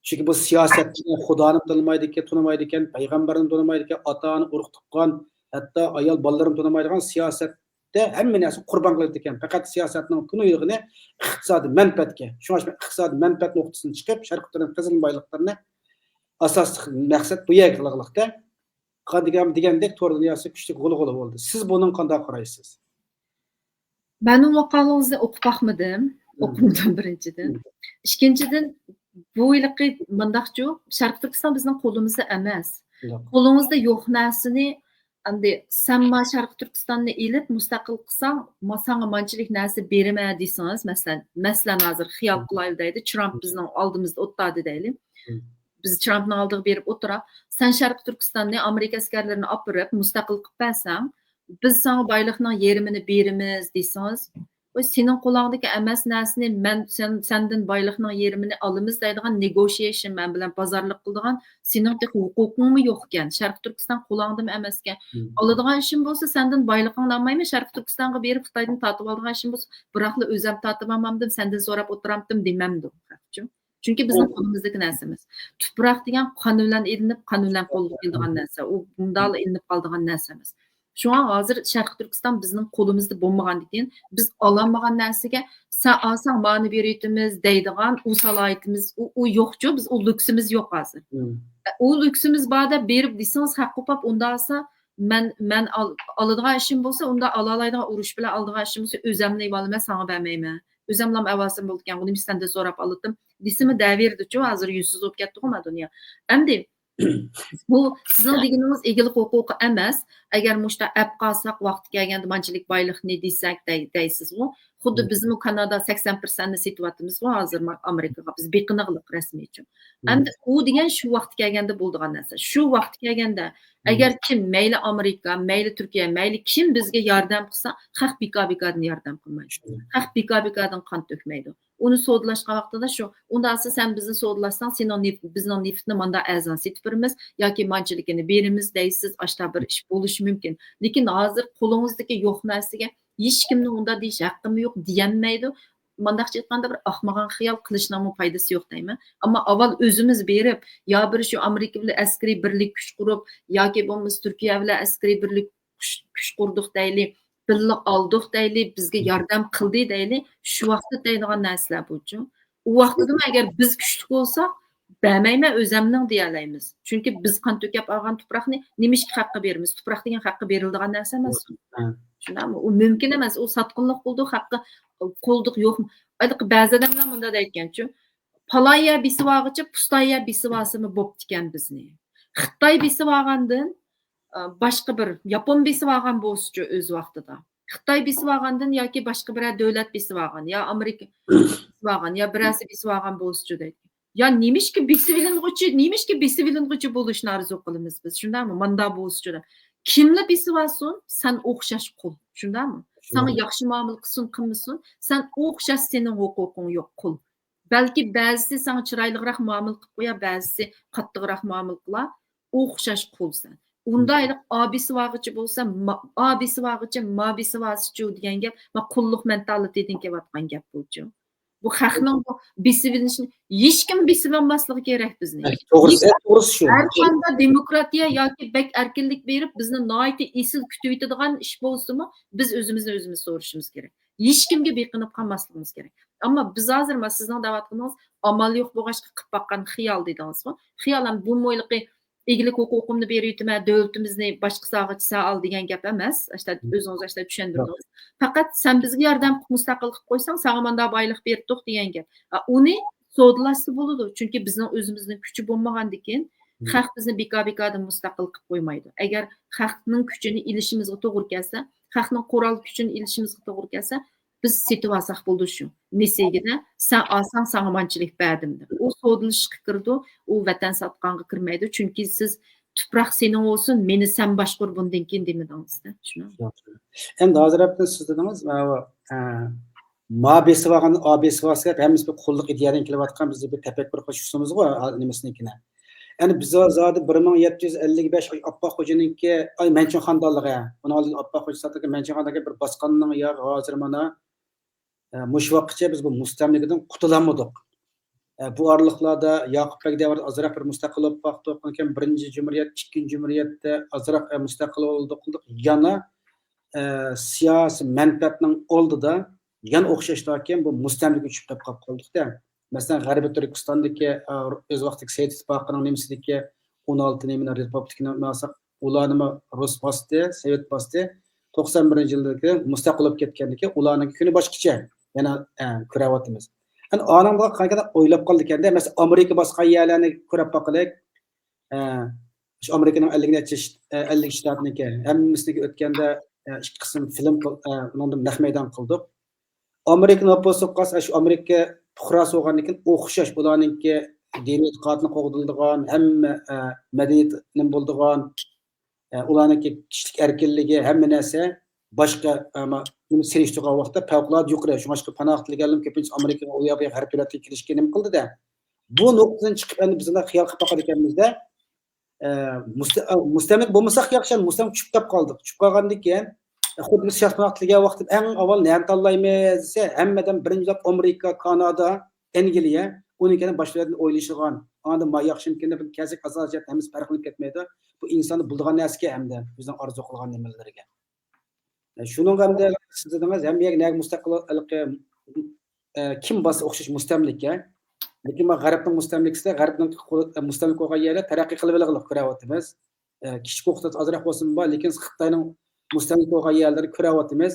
چۈنكى بۇ سىياسەتتە خۇدانىمۇ تونۇمايدىكەن، تونۇمايدىكەن، پەيغەمبەرنى تونۇمايدىكەن، ئاتا-ئانا، ئۇرۇق-تۇغقان، ھەتتا ئايال بالىلىرىنى تونۇمايدىغان سىياسەتتە ھەممە نەرسىنى قۇربان قىلىدىكەن. پەقەت سىياسەتنىڭ تۈنۈگۈنى ئىقتىسادىي مەنپەئەتكە. شۇڭا مەن ئىقتىسادىي مەنپەئەت نۇقتىسىدىن چىقىپ، شەرقىي تۈركىستان قېزىلما بايلىقلىرىنى ئاساسلىق مەقسەت بۇ يەرگە قىلغانلىقتا، قان دېگەن، دېگەندەك تور دۇنياسى كۈچلۈك غۇلغۇلا بولدى. سىز بۇنىڭغا قانداق قارايسىز؟ مەنمۇ ماقالىڭىزنى ئوقۇپ باقمىدىم. ئوقۇمىدىم بىرىنچىدىن. ئىككىنچىدىن، بۇ ھېلىقى مۇنداقچۇ، شەرقىي تۈركىستان بىزنىڭ قولىمىزدا ئەمەس. قولىڭىزدا يوق نەرسىنى، ئەمدى سەن ما شەرقىي تۈركىستاننى ئېلىپ مۇستەقىل قىلساڭ، ما ساڭا مانچىلىك نەرسە بېرىمەن دېسىڭىز، مەسىلەن، مەسىلەن، ھازىر خىيال قىلايلى دەيدۇ، ترامپ بىزنىڭ ئالدىمىزدا ئولتۇردى دەيلى. بىز ترامپنىڭ ئالدىغا بېرىپ ئولتۇراق، سەن شەرقىي تۈركىستاننى ئامېرىكا ئەسكەرلىرىنى ئاپىرىپ مۇستەقىل قىلىپ بەرسەڭ، بىز ساڭا بايلىقنىڭ يېرىمىنى بېرىمىز دېسىڭىز، ۋاي، سېنىڭ قولۇڭدىكى ئەمەس نەرسىنى مەن سەن، سەندىن بايلىقنىڭ يېرىمىنى ئالىمىز دەيدىغان، نېگوشىيېشن، مەن بىلەن بازارلىق قىلىدىغان سېنىڭ تېخى ھوقۇقۇڭمۇ يوقكەن، شەرقىي تۈركىستان قولۇڭدىمۇ ئەمەسكەن. ئالىدىغان ئىشىم بولسا سەندىن بايلىقىڭنى ئالمايمەن، شەرقىي تۈركىستانغا بېرىپ خىتايدىن تارتىۋالىدىغان ئىشىم بولسا، بىراقلا ئۆزەم تارتىۋالمامدىم، سەندىن سوراپ ئولتۇرامتىم دېمەمدۇ خەقچۇ. چۈنكى بىزنىڭ قولىمىزدىكى نەرسە ئەمەس. تۇپراق دېگەن قان بىلەن ئېلىنىپ، قان بىلەن قولغا كېلىدىغان نەرسە. ئۇ مۇنداقلا ئېلىنىپ قالىدىغان نەرسە ئەمەس. شۇڭا ھازىر شەرقىي تۈركىستان بىزنىڭ قولىمىزدا بولمىغاندىكىن، بىز ئالالمىغان نەرسىگە سەن ئالساڭ مانى بېرىۋېتىمىز دەيدىغان ئۇ سالاھىيىتىمىز، ئۇ، ئۇ يوقچۇ، بىز ئۇ لۇكسىمىز يوق ھازىر. ئۇ لۇكسىمىز بار دەپ بېرىپ دېسىڭىز، ھەق قوپاپ ئۇنداق ئالسا، مەن، مەن ئال-، ئالىدىغان ئىشىم بولسا، ئۇنداق ئالالايدىغان ئۇرۇش بىلەن ئالىدىغان ئىشىم بولسا، ئۆزەمنى ئېلىۋالىمەن، ساڭا بەرمەيمەن. ئۆزەملام ئەۋالسام بولىدىكەن، ئۇنى سەندىن سوراپ ئالاتتىم دېسىمۇ دەۋېرىدىچۇ، ھازىر يۈزسىز بولۇپ كەتتىغۇ ما دۇنيا. ئەمدى بۇ سىزنىڭ دېگىنىڭىز ئىگىلىك ھوقۇقى ئەمەس. ئەگەر مۇشۇنداق ئەپ قالساق، ۋاقتى كەلگەندە مانچىلىك بايلىقنى دېسەك دەي-، دەيسىزغۇ. خۇددى بىزمۇ كانادا سەكسەن پىرسەنتنى سېتىۋاتىمىزغۇ ھازىر ما-، ئامېرىكىغا، بىز بېقىنىغلىق رەسمىيچۇ. ئەمدى ئۇ دېگەن شۇ ۋاقتى كەلگەندە بولىدىغان نەرسە. شۇ ۋاقتى كەلگەندە ئەگەر كىم، مەيلى ئامېرىكا، مەيلى تۈركىيە، مەيلى كىم بىزگە ياردەم قىلسا، خەق بىكار-بىكاردىن ياردەم قىلمايدۇ. خەق بىكار-بىكاردىن قان تۆكمەيدۇ. ئۇنى سودىلاشقان ۋاقتىدا شۇ، ئۇنداق ئەسلى سەن بىزنى سودىلاشساڭ، سېنىڭ نېف-، بىزنىڭ نېفىتنى ماندا ئەرزان سېتىپ بېرىمىز ياكى مانچىلىكىنى بېرىمىز دەيسىز، ئاشتا بىر ئىش بولۇشى مۇمكىن. لېكىن ھازىر قولىڭىزدىكى يوق نەرسىگە ھېچكىمنىڭ ئۇنداق دېيىش ھەققىمۇ يوق، دېيەلمەيدۇ. مانداقچە ئېيتقاندا، بىر ئاخمىغان خىيال قىلىشنىڭمۇ پايدىسى يوق دەيمەن. ئەمما ئاۋۋال ئۆزىمىز بېرىپ، يا بىر شۇ ئامېرىكا بىلەن ئەسكىرىي بىرلىك كۈچ قۇرۇپ، ياكى بولمىسا تۈركىيە بىلەن ئەسكىرىي بىرلىك كۈچ، كۈچ قۇردۇق دەيلى، بىللە ئالدۇق دەيلى، بىزگە ياردەم قىلدى دەيلى، شۇ ۋاقىتتا دەيدىغان نەرسىلەر بۇچۇ. ئۇ ۋاقتىدىمۇ ئەگەر بىز كۈچلۈك بولساق، بەرمەيمەن، ئۆزەمنىڭ دېيەلەيمىز. چۈنكى بىز قان تۆكۈپ ئالغان تۇپراقنى نېمىشقا خەققە بېرىمىز؟ تۇپراق دېگەن خەققە بېرىلىدىغان نەرسە ئەمەس. شۇنداقمۇ؟ ئۇ مۇمكىن ئەمەس. ئۇ ساتقىنلىق بولىدۇ، خەققە قولدۇق يوق. ھېلىقى بەزى ئادەملەر مۇنداق دەيدىكەنچۇ، پالان يەر بېسىۋالغۇچە پۇستان يەر بېسىۋالسىمۇ بوپتىكەن بىزنى. خىتاي بېسىۋالغاندىن، ئە، باشقا بىر ياپون بېسىۋالغان بولسىچۇ ئۆز ۋاقتىدا. خىتاي بېسىۋالغاندىن ياكى باشقا بىرەر دۆلەت بېسىۋالغان، يا ئامېرىكا بېسىۋالغان، يا بىرەرسى بېسىۋالغان بولسىچۇ دەيدۇ. يا نېمىشقا بېسىۋېلىنغۇچى، نېمىشقا بېسىۋېلىنغۇچى بولۇشنى ئارزۇ قىلىمىز بىز، شۇنداقمۇ؟ ماندا بولسىچۇ دەپ. كىملا بېسىۋالسۇن، سەن ئوخشاش قۇل، شۇنداقمۇ؟ ساڭا ياخشى مۇئامىلە قىلسۇن، قىلمىسۇن، سەن ئوخشاش، سېنىڭ ھوقۇقۇڭ يوق، قۇل. بەلكى بەزىسى ساڭا چىرايلىقراق مۇئامىلە قىلىپ قويار، بەزىسى قاتتىقراق مۇئامىلە قىلار، ئوخشاش قۇل سەن. ئۇندا ھېلىقى ئا بېسىۋالغۇچى بولسا، ما-، ئا بېسىۋالغۇچى ما بېسىۋالسىچۇ دېگەن گەپ، ما قۇللۇق مېنتالىتېتىدىن كېلىۋاتقان گەپ بۇچۇ. بۇ خەقنىڭ بۇ بېسىۋېلىنىشىنى ھېچكىم بېسىۋالماسلىقى كېرەك بىزنى. توغرىسى، توغرىسى شۇ. ھەر قانداق دېموكراتىيە ياكى بەك ئەركىنلىك بېرىپ، بىزنى ناھايىتى ئېسىل كۈتۈۋېتىدىغان ئىش بولسىمۇ، بىز ئۆزىمىزنى ئۆزىمىز سورىشىمىز كېرەك. ھېچكىمگە بېقىنىپ قالماسلىقىمىز كېرەك. ئەمما بىز ھازىر، مانا سىزنىڭ دەۋاتقىنىڭىز ئامال يوق بولغاچقا قىلىپ باققان خىيال دېدىڭىزغۇ. خىيال ھەم بۇمۇ ھېلىقى ئىگىلىك ھوقۇقۇمنى بېرىۋېتىمەن، دۆلىتىمىزنى باشقا ساغىچە سەن ئال دېگەن گەپ ئەمەس. ئاشتا ئۆزىڭىز ئاشتا چۈشەندۈردىڭىز. پەقەت سەن بىزگە ياردەم قىلىپ مۇستەقىل قىلىپ قويساڭ، ساڭا ماندا بايلىق بېرىتتۇق دېگەن گەپ. ئا، ئۇنى سودىلاشسا بولىدۇ. چۈنكى بىزنىڭ ئۆزىمىزنىڭ كۈچى بولمىغاندىكىن، خەق بىزنى بىكار-بىكاردىن مۇستەقىل قىلىپ قويمايدۇ. ئەگەر خەقنىڭ كۈچىنى ئېلىشىمىزغا توغرا كەلسە، خەقنىڭ قورال كۈچىنى ئېلىشىمىزغا توغرا كەلسە، بىز سېتىۋالساق بولىدۇ شۇ. نېسىگىدە سەن ئالساڭ ساڭا مانچىلىك بەردىم دەپ. ئۇ سودىلىشىشقا كىرىدۇ، ئۇ ۋەتەن ساتقانغا كىرمەيدۇ. چۈنكى سىز تۇپراق سېنىڭ بولسۇن، مېنى سەن باشقۇر بۇندىن كېيىن دېمىدىڭىز-دە. شۇنى. ئەمدى ھازىر ھەپتە سىز دېدىڭىز، ماۋۇ، ئە، ما بېسىۋالغان، ئا بېسىۋالسا دەپ ھەممىسى بىر قۇللۇق ئىدىيەدىن كېلىۋاتقان بىز بىر تەپەككۇر قىلىش ئۇسۇلىمىزغۇ، ئا، نېمىسىنىڭكىنى. يەنى بىز ھازىر بىر مىڭ يەتتە يۈز ئەللىك بەش ئاپپاق خوجىنىڭكى، ئاي، مەنچىڭ خاندانلىقى، ئۇنىڭ ئالدىدا ئاپپاق خوجا ساتىدىكى مەنچىڭ خاندانلىقى بىر باسقاننىڭ يا ھازىر مانا، ئە، مۇشۇ ۋاقىتقىچە بىز بۇ مۇستەملىكىدىن قۇتۇلالمىدۇق. ئە، بۇ ئارىلىقلاردا ياقۇپ بەگ دەۋرىدە ئازراق بىر مۇستەقىل بولۇپ باقتۇق. كېيىن بىرىنچى جۇمھۇرىيەت، ئىككىنچى جۇمھۇرىيەتتە ئازراق، ئە، مۇستەقىل بولدۇق قىلدۇق. يەنە، ئە، سىياسىي مەنپەئەتنىڭ ئالدىدا يەنە ئوخشاشتاكىن بۇ مۇستەملىكە چۈشۈپ قېلىپ قالدۇق-دە. مەسىلەن، غەربىي تۈركىستاندىكى، ئە، ئۆز ۋاقتىدىكى سوۋېت ئىتتىپاقىنىڭ نېمىسىدىكى ئون ئالتە نېمىنى رېپۇبلىكىنى ئالساق، ئۇلارنىمۇ رۇس باستى، سوۋېت باستى. توقسان بىرىنچى يىلدىكى مۇستەقىل بولۇپ كەتكەندىكى ئۇلارنىڭكى كۈنى باشقىچە. يەنە، ئە، كۆرەۋاتىمىز. ئەنە ئانىڭغا قايتىدىن ئويلاپ قالدىكەن-دە، مەسىلەن، ئامېرىكا باسقان يەرلەرنى كۆرۈپ باقىلىك. ئە، شۇ ئامېرىكىنىڭ ئەللىك نەچچە شت-، ئە، ئەللىك شتاتنىكى ھەممىسىنىڭكى ئۆتكەندە، ئە، ئىككى قىسىم فىلىم قىل-، ئە، ئۇنىڭدىن نەق مەيدان قىلدۇق. ئامېرىكا نوپۇسى قالسا، شۇ ئامېرىكا پۇقراسى بولغاندىن كېيىن ئوخشاش ئۇلارنىڭكى دىنىي ئېتىقادىنى قوغدىلىدىغان، ھەممە، ئە، مەدەنىيەت نېمە بولىدىغان، ئە، ئۇلارنىڭكى كىشىلىك ئەركىنلىكى، ھەممە نەرسە باشقا، ئە، ما-، نېمە سېلىشتۇرغان ۋاقىتتا پەۋقۇلئاددە يۇقىرى. شۇڭلاشقا پاناھ تىلىگەنلەرمۇ كۆپىنچىسى ئامېرىكىغا، ئۇ ياققا غەرب دۆلەتلىرىگە كېلىشكە نېمە قىلدى-دە. بۇ نۇقتىدىن چىقىپ، ئەمدى بىز خىيال قىلىپ باقىدىكەنمىز-دە، ئە، مۇستە-، ئە، مۇستەملىكە بولمىساق ياخشى، مۇستەملىكە چۈشۈپ قالدۇق. چۈشۈپ قالغاندىن كېيىن، ئە، خۇددى بىز شاھپاناق تىلىگەن ۋاقىتتا ئەڭ ئاۋۋال نەنى تاللايمىز دېسە، ھەممە ئادەم بىرىنچى بولۇپ ئامېرىكا، كانادا، ئەنگلىيە، ئۇنىڭ كېيىن باشقا يەردىن ئويلىشىدىغان. ئاندىن ما ياخشىمىكىن دەپ كەلسەك، ئاساسىي جەھەتتە ھەممىسى پەرقلىنىپ كەتمەيدۇ. بۇ ئىنساندا بولىدىغان نەرسىكەن ھەمدە ئۆزىنىڭ ئارزۇ قىلغان نېمىلىرىگە. شۇنىڭغا ئەمدى سىز دېدىڭىز، ھەممە يەرگە نەگە مۇستەقىل ھېلىقى، ئە، كىم بارسا ئوخشاش مۇستەملىكە. لېكىن ما غەربنىڭ مۇستەملىكىسىدە، غەربنىڭ قولى، ئە، مۇستەملىكە بولغان يەرلەر تەرەققىي قىلىۋېلىغلىق كۆرەۋاتىمىز. ئە، كىچىك ئوقۇتىش ئازراق بولسىمۇ بار، لېكىن خىتاينىڭ مۇستەملىكە بولغان يەرلىرىنى كۆرەۋاتىمىز.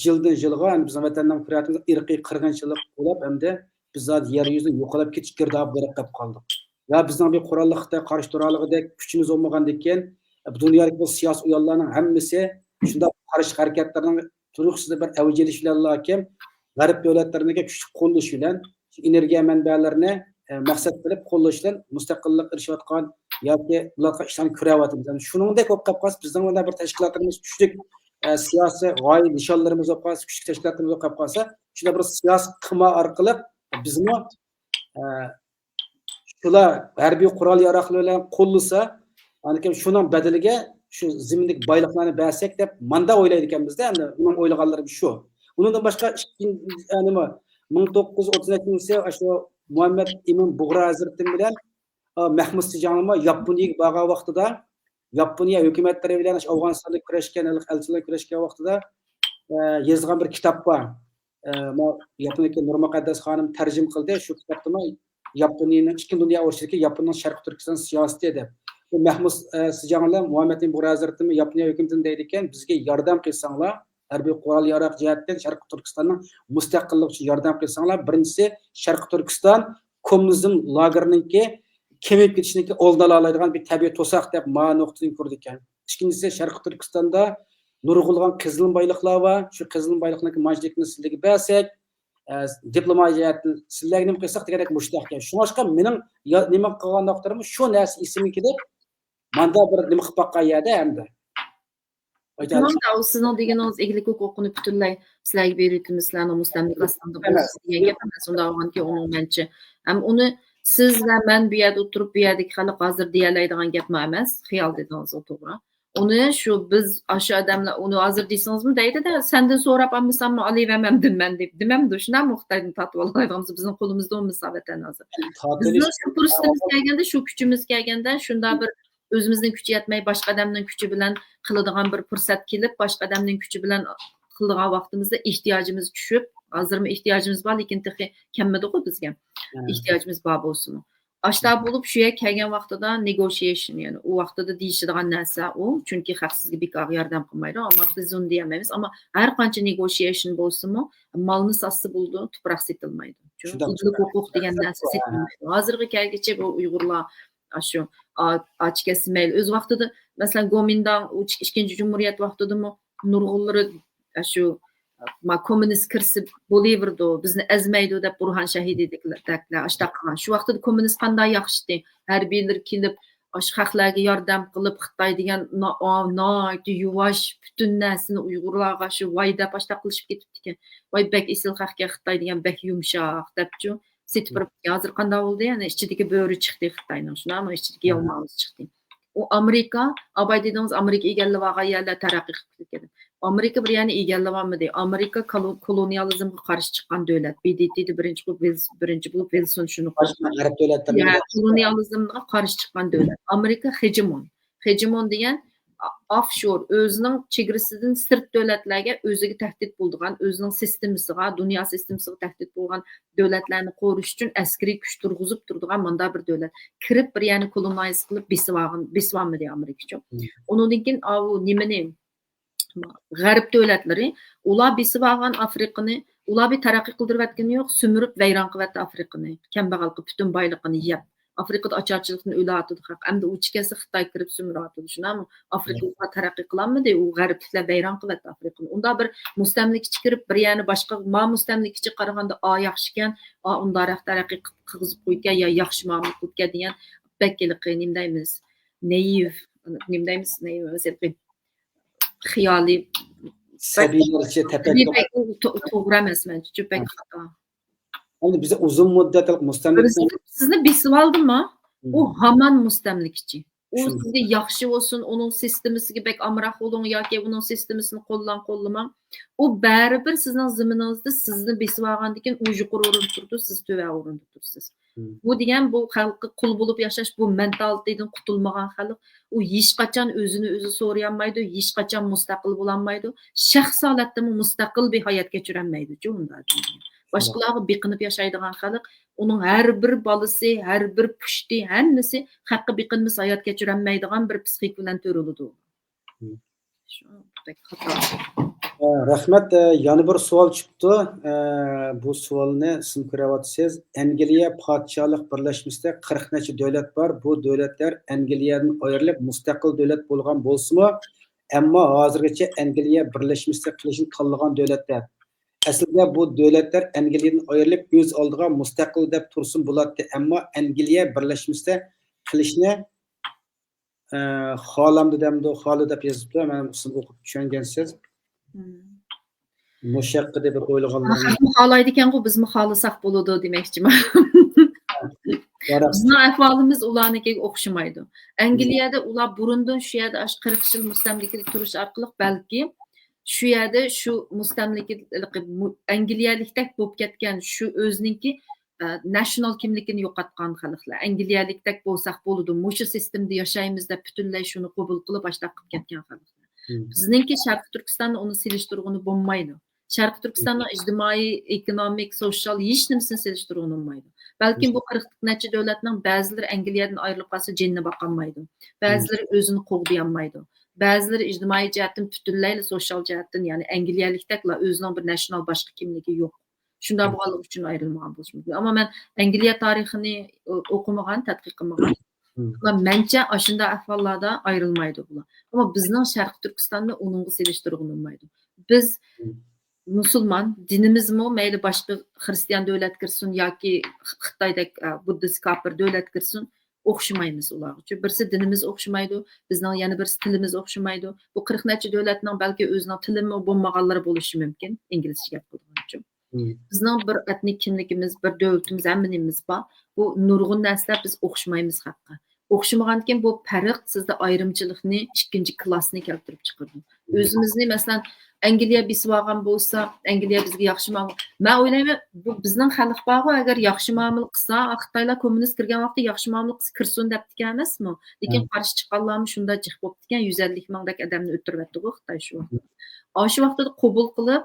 يىلدىن يىلغا، ئەمدى بىزنىڭ ۋەتەننىڭ كۆرۈۋاتىمىز، ئىرقىي قىرغىنچىلىق بولۇپ، ئەمدى بىز زادى يەر يۈزىدىن يوقىلىپ كېتىش گىردابىغا بېرىپ قېلىپ قالدۇق. يا بىزنىڭ بىر قوراللىق خىتايغا قارشى تۇرالىغۇدەك كۈچىمىز بولمىغاندىكىن، بۇ دۇنيادىكى بۇ سىياسىي ئويۇنلارنىڭ ھەممىسى شۇنداق قارشى ھەرىكەتلەرنىڭ تۇيۇقسىز بىر ئەۋج ئېلىشى بىلەنلا كىم غەرب دۆلەتلىرىنىڭكى كۈچلۈك قوللىشى بىلەن شۇ ئېنېرگىيە مەنبەلىرىنى، ئە، مەقسەت قىلىپ قوللىشى بىلەن مۇستەقىللىققا ئېرىشىۋاتقان ياكى بولۇۋاتقان ئىشلارنى كۆرەۋاتىمىز. يەنى شۇنىڭدەك بولۇپ قېلىپ قالسا، بىزنىڭ مۇنداق بىر تەشكىلاتلىرىمىز كۈچلۈك، ئە، سىياسىي غايە نىشانلىرىمىز بولۇپ قالسا، كۈچلۈك تەشكىلاتلىرىمىز بولۇپ قېلىپ قالسا، شۇنداق بىر سىياسىي قىما ئارقىلىق بىزمۇ، ئە، شۇلار ھەربىي قورال ياراغلىرى بىلەن قوللىسا، ئاندىن كېيىن شۇنىڭ بەدىلىگە شۇ زېمىندىكى بايلىقلارنى بەرسەك دەپ ماندا ئويلايدىكەنمىز-دە، ئەمدى ئۇنىڭ ئويلىغانلىرى شۇ. ئۇنىڭدىن باشقا ئىككىنچى، يەنى مىڭ توققۇز يۈز ئوتتۇز يەتتىنچى يىلى شۇ مۇھەممەد ئىمىن بۇغرا ھەزرىتىم بىلەن، ئا، مەھمۇد سىجاڭلىمۇ ياپونىيەگە بارغان ۋاقتىدا، ياپونىيە ھۆكۈمەتلىرى بىلەن ئاشۇ ئافغانىستاندا كۈرەشكەن، ھېلىقى ئەلچىلەر كۈرەشكەن ۋاقتىدا، ئە، يېزىلغان بىر كىتاب بار. ئە، ما-، ياپونىيەدىكى نۇرمۇقەددەس خانىم تەرجىمە قىلدى. شۇ كىتابتىمۇ ياپونىيەنىڭ، ئىككىنچى دۇنيا ئۇرۇشىدىكى ياپوننىڭ شەرقىي تۈركىستان سىياسىتى دەپ. بۇ مەھمۇد، ئە، سىجاڭلار مۇھەممەد ئىمىن بۇغرا ھەزرىتىمۇ ياپونىيە ھۆكۈمىتىدىن دەيدىكەن، بىزگە ياردەم قىلساڭلار، ھەربىي قورال ياراغ جەھەتتىن شەرقىي تۈركىستاننىڭ مۇستەقىللىقى ئۈچۈن ياردەم قىلساڭلار، بىرىنچىسى، شەرقىي تۈركىستان كوممۇنىزم لاگېرىنىڭكى كېمىيىپ كېتىشىنىڭكى ئالدىنى ئالالايدىغان بىر تەبىئىي توساق دەپ ما نۇقتىدىن كۆرىدىكەن. ئىككىنچىسى، شەرقىي تۈركىستاندا نۇرغۇنلىغان قېزىلما بايلىقلار بار. شۇ قېزىلما بايلىقنىڭكى مانچىلىكىنى سىلەرگە بەرسەك، ئە، دىپلوماتىيە جەھەتتىن سىلەرگە نېمە قىلساق دېگەندەك مۇشۇنداق گەپ. شۇڭلاشقا مېنىڭ يا-، نېمە قىلغان ۋاقىتلىرىمدا شۇ نەرسە ئېسىمگە كېلىپ، ماندا بىر نېمە قىلىپ باققان يەردە ئەمدى. تامام، ئۇ سىزنىڭ دېگىنىڭىز ئىگىلىك ھوقۇقىنى پۈتۈنلەي سىلەرگە بېرىۋېتىمىز، سىلەرنىڭ مۇستەملىكە ئاستىڭدا بولىسىز دېگەن گەپ ئەمەس. ئۇنداق بولغاندىكىن ئۇنىڭ مەنچە. ئەم، ئۇنى سىز ۋە مەن بۇ يەردە ئولتۇرۇپ، بۇ يەردىكى خەلق ھازىر دېيەلەيدىغان گەپمۇ ئەمەس. خىيال دېدىڭىزغۇ توغرا. ئۇنى شۇ بىز ئاشۇ ئادەملەر، ئۇنى ھازىر دېسىڭىزمۇ دەيدۇ-دە، سەندىن سوراپ ئالمىساممۇ ئالايۋەرمەمدىم مەن دەپ، دېمەمدۇ؟ شۇنداقمۇ خىتايدىن تارتىۋالالايدىغانمىز؟ بىزنىڭ قولىمىزدا بولمىسا ۋەتەن ھازىر. بىزنىڭ شۇ پۇرسىتىمىز كەلگەندە، شۇ كۈچىمىز كەلگەندە، شۇنداق بىر ئۆزىمىزنىڭ كۈچى يەتمەي، باشقا ئادەمنىڭ كۈچى بىلەن قىلىدىغان بىر پۇرسەت كېلىپ، باشقا ئادەمنىڭ كۈچى بىلەن قىلىدىغان ۋاقتىمىزدا ئېھتىياجىمىز چۈشۈپ، ھازىرمۇ ئېھتىياجىمىز بار، لېكىن تېخى كەلمىدىغۇ بىزگە. ئېھتىياجىمىز بار بولسىمۇ. ئاشتا بولۇپ شۇ يەرگە كەلگەن ۋاقتىدا نېگوشىيېشن، يەنى ئۇ ۋاقتىدا دېيىشىدىغان نەرسە ئۇ، چۈنكى خەق سىزگە بىكارغا ياردەم قىلمايدۇ، ئەمما بىز ئۇنى دېيەلمەيمىز. ئەمما ھەر قانچە نېگوشىيېشن بولسىمۇ، مالنى ساتسا بولىدۇ، تۇپراق سېتىلمايدۇ. شۇنداق. ئىگىلىك ھوقۇق دېگەن نەرسە سېتىلمايدۇ. ھازىرغا كەلگۈچە بۇ ئۇيغۇرلار ئاشۇ ئا-، ئاچا كەتسە مەيلى. ئۆز ۋاقتىدا، مەسىلەن، گومىنداڭ ئۇ ئىك-، ئىككىنچى جۇمھۇرىيەت ۋاقتىدىمۇ نۇرغۇنلىرى شۇ، ما، كوممۇنىست كىرسە بولۇۋېرىدۇ، بىزنى ئەزمەيدۇ دەپ بۇرھان شاھىدىدەكلەر ئاشۇنداق قىلغان. شۇ ۋاقتىدا كوممۇنىست قانداق ياخشىتى، ھەربىيلىرى كېلىپ، ئاشۇ خەقلەرگە ياردەم قىلىپ، خىتاي دېگەن نا-، ئا-، ناھايىتى يۇۋاش، پۈتۈن نەرسىنى ئۇيغۇرلارغا شۇ ۋاي دەپ ئاشۇنداق قىلىشىپ كېتىپتىكەن. ۋاي، بەك ئېسىل خەقكەن، خىتاي دېگەن بەك يۇمشاق دەپچۇ. سېتىپ بېرىپتىكەن. ھازىر قانداق بولدى؟ يەنى ئىچىدىكى بۆرە چىقتى خىتاينىڭ، شۇنداقمۇ؟ ئىچىدىكى يالماۋۇز چىقتى. ئۇ ئامېرىكا، ئاباي دېدىڭىز، ئامېرىكا ئىگىلىۋالغان يەرلەر تەرەققىي قىلىپ كەتكەن. ئامېرىكا بىر يەرنى ئىگىلىۋالمىدى. ئامېرىكا كولو-، كولونىيالىزمغا قارشى چىققان دۆلەت. بى دې تىدە بىرىنچى بولۇپ، ۋىلس-، بىرىنچى بولۇپ ۋىلسون شۇنى قوشقان. غەرب دۆلەتلىرىنىڭ يا، كولونىيالىزمغا قارشى چىققان دۆلەت. ئامېرىكا خېجېمون. خېجېمون دېگەن ئا-، ئافشور، ئۆزىنىڭ چېگرىسىدىن سىرت دۆلەتلەرگە ئۆزىگە تەھدىت بولىدىغان، ئۆزىنىڭ سىستېمىسىغا، دۇنيا سىستېمىسىغا تەھدىت بولغان دۆلەتلەرنى قورۇش ئۈچۈن ئەسكىرىي كۈچ تۇرغۇزۇپ تۇرىدىغان مۇنداق بىر دۆلەت. كىرىپ بىر يەرنى كولونايز قىلىپ بېسىۋالغان، بېسىۋالمىدى ئامېرىكىچۇ. مم. ئۇنىڭدىن كېيىن ئاۋۇ نېمىنى، غەرب دۆلەتلىرى، ئۇلار بېسىۋالغان ئافرىقىنى، ئۇلار بىر تەرەققىي قىلدۇرۇۋەتكىنى يوق، سۈمۈرۈپ ۋەيران قىلىۋەتتى ئافرىقىنى، كەمبەغەل قىلىپ، پۈتۈن بايلىقىنى يەپ. ئافرىقىدا ئاچارچىلىقتىن ئۆلۈۋاتىدۇ خەق. ئەمدى ئۇ چىكەنسە خىتاي كىرىپ سۈمۈرۈۋاتىدۇ، شۇنداقمۇ؟ ئافرىقىلىقلار تەرەققىي قىلالمىدى، ئۇ غەربلىكلەر ۋەيران قىلىۋەتتى ئافرىقىنى. ئۇنداق بىر مۇستەملىكىچى كىرىپ، بىر يەرنى باشقا، ما مۇستەملىكىچىگە قارىغاندا، ئا، ياخشىكەن، ئا، ئۇنداقراق تەرەققىي قىلغۇزۇپ قويىدىكەن يا ياخشى مۇئامىلە قىلىدىكەن دېگەن بەك ھېلىقى نېمە دەيمىز، نېيىف، نېمە دەيمىز، نېيىف، خىيالىي، سەبىيلەرچە تەپەككۇر. بەك تو-، توغرا ئەمەس، مەنچە بەك خاتا. ئەمدى بىز ئۇزۇن مۇددەتلىك مۇستەملىكە، سىزنى، سىزنى بېسىۋالدىمۇ؟ ئۇ ھامان مۇستەملىكىچى. ئۇ سىزگە ياخشى بولسۇن، ئۇنىڭ سىستېمىسىگە بەك ئامراق بولۇڭ ياكى ئۇنىڭ سىستېمىسىنى قوللاڭ، قوللىماڭ. ئۇ بەرىبىر سىزنىڭ زېمىنىڭىزدا سىزنى بېسىۋالغاندىن كېيىن ئۇ يۇقىرى ئورۇندا تۇرىدۇ، سىز تۆۋەن ئورۇندا تۇرىسىز. بۇ دېگەن بۇ خەلققە قۇل بولۇپ ياشاش، بۇ مېنتالىتېتتىن قۇتۇلمىغان خەلق. ئۇ ھېچقاچان ئۆزىنى ئۆزى سورىيالمايدۇ، ھېچقاچان مۇستەقىل بولالمايدۇ. شەخس ھالەتتىمۇ مۇستەقىل بىر ھايات كەچۈرەلمەيدۇچۇ ئۇنداق. باشقىلارغا بېقىنىپ ياشايدىغان خەلق، ئۇنىڭ ھەر بىر بالىسى، ھەر بىر پۇشتى، ھەممىسى خەققە بېقىنمىسا ھايات كەچۈرەلمەيدىغان بىر پسىخىكا بىلەن تۆرىلىدۇ. شۇ بەك خاتا. ئە، رەھمەت. ئە، يەنە بىر سوئال چۈشۈپتۇ. ئە، بۇ سوئالنى سىز كۆرۈۋاتىسىز. ئەنگلىيە پادىشاھلىق بىرلەشمىسىدە قىرىق نەچچە دۆلەت بار. بۇ دۆلەتلەر ئەنگلىيەدىن ئايرىلىپ مۇستەقىل دۆلەت بولغان بولسىمۇ، ئەمما ھازىرغىچە ئەنگلىيە بىرلەشمىسىدە قېلىشنى تاللىغان دۆلەتلەر. ئەسلىدە بۇ دۆلەتلەر ئەنگلىيەدىن ئايرىلىپ ئۆز ئالدىغا مۇستەقىل دەپ تۇرسۇن بولاتتى. ئەمما ئەنگلىيە بىرلەشمىسىدە قېلىشنى ئە، خالامدۇ دەمدۇ، خالىدۇ دەپ يېزىپتۇ. مەن ئۇنى ئوقۇپ چۈشەنگەنسىز. مۇشۇ ھەققىدە بىر ئويلىغانلىرىڭىز؟ خەقمۇ خالايدىكەنغۇ، بىزمۇ خالىساق بولىدۇ دېمەكچىمەن. بىزنىڭ ئەھۋالىمىز ئۇلارنىڭكىگە ئوخشىمايدۇ. ئەنگلىيەدە ئۇلار بۇرۇندىن شۇ يەردە ئاشۇ قىرىق يىل مۇستەملىكىدە تۇرۇش ئارقىلىق بەلكى شۇ يەردە شۇ مۇستەملىكە، ئەنگلىيەلىكتەك بولۇپ كەتكەن شۇ ئۆزىنىڭكى ئە، نەشنال كىملىكىنى يوقاتقان خەلقلەر. ئەنگلىيەلىكتەك بولساق بولىدۇ، مۇشۇ سىستېمىدا ياشايمىز دەپ پۈتۈنلەي شۇنى قوبۇل قىلىپ، ئاشۇنداق قىلىپ كەتكەن خەلقلەر. بىزنىڭكى شەرقىي تۈركىستاندا ئۇنى سېلىشتۇرغىلى بولمايدۇ. شەرقىي تۈركىستاننىڭ ئىجتىمائىي، ئېكونومىك، سوتسىيال ھېچنېمىسىنى سېلىشتۇرغىلى بولمايدۇ. بەلكىم بۇ قىرىق نەچچە دۆلەتنىڭ بەزىلىرى ئەنگلىيەدىن ئايرىلىپ قالسا جېنىنى باقالمايدۇ. بەزىلىرى ئۆزىنى قوغدىيالمايدۇ. بەزىلىرى ئىجتىمائىي جەھەتتىن پۈتۈنلەيلا سوتسىيال جەھەتتىن، يەنى ئەنگلىيەلىكتەكلا ئۆزىنىڭ بىر نەشنال باشقا كىملىكى يوق. شۇنداق بولغانلىقى ئۈچۈن ئايرىلمىغان بولۇشى مۇمكىن. ئەمما مەن ئەنگلىيە تارىخىنى ئو-، ئوقۇمىغان، تەتقىق قىلمىغان. ئەمما مەنچە ئاشۇنداق ئەھۋاللاردا ئايرىلمايدۇ بۇلار. ئەمما بىزنىڭ شەرقىي تۈركىستاننى ئۇنىڭغا سېلىشتۇرغىلى بولمايدۇ. بىز مۇسۇلمان، دىنىمىزمۇ مەيلى باشقا خىرىستىيان دۆلەت كىرسۇن ياكى خ-، خىتايدەك، ئە، بۇددىست كاپىر دۆلەت كىرسۇن، ئوخشىمايمىز ئۇلارغىچۇ. بىرسى دىنىمىز ئوخشىمايدۇ، بىزنىڭ يەنە بىرسى تىلىمىز ئوخشىمايدۇ. بۇ قىرىق نەچچە دۆلەتنىڭ بەلكى ئۆزىنىڭ تىلىمۇ بولمىغانلىرى بولۇشى مۇمكىن، ئىنگلىزچە گەپ قىلىدىغانچۇ. بىزنىڭ بىر ئېتنىك كىملىكىمىز، بىر دۆلىتىمىز، ھەممە نېمىمىز بار. بۇ نۇرغۇن نەرسىلەر بىز ئوخشىمايمىز خەققە. ئوخشىمىغاندىكىن بۇ پەرق سىزدە ئايرىمچىلىقنى، ئىككىنچى كىلاسنى كەلتۈرۈپ چىقىرىدۇ. ئۆزىمىزنى، مەسىلەن، ئەنگلىيە بېسىۋالغان بولسا، ئەنگلىيە بىزگە ياخشى مۇئامىلە، مەن ئويلايمەن، بۇ بىزنىڭ خەلق بارغۇ، ئەگەر ياخشى مۇئامىلە قىلسا، خىتايلار كوممۇنىست كىرگەن ۋاقىتتا ياخشى مۇئامىلە قىلسا كىرسۇن دەپتىكەن ئەمەسمۇ؟ لېكىن قارشى چىققانلارمۇ شۇنداق جىق بوپتىكەن، يۈز ئەللىك مىڭدەك ئادەمنى ئۆلتۈرۈۋەتتىغۇ خىتاي شۇ ۋاقىتتا. ئاشۇ ۋاقتىدا قوبۇل قىلىپ،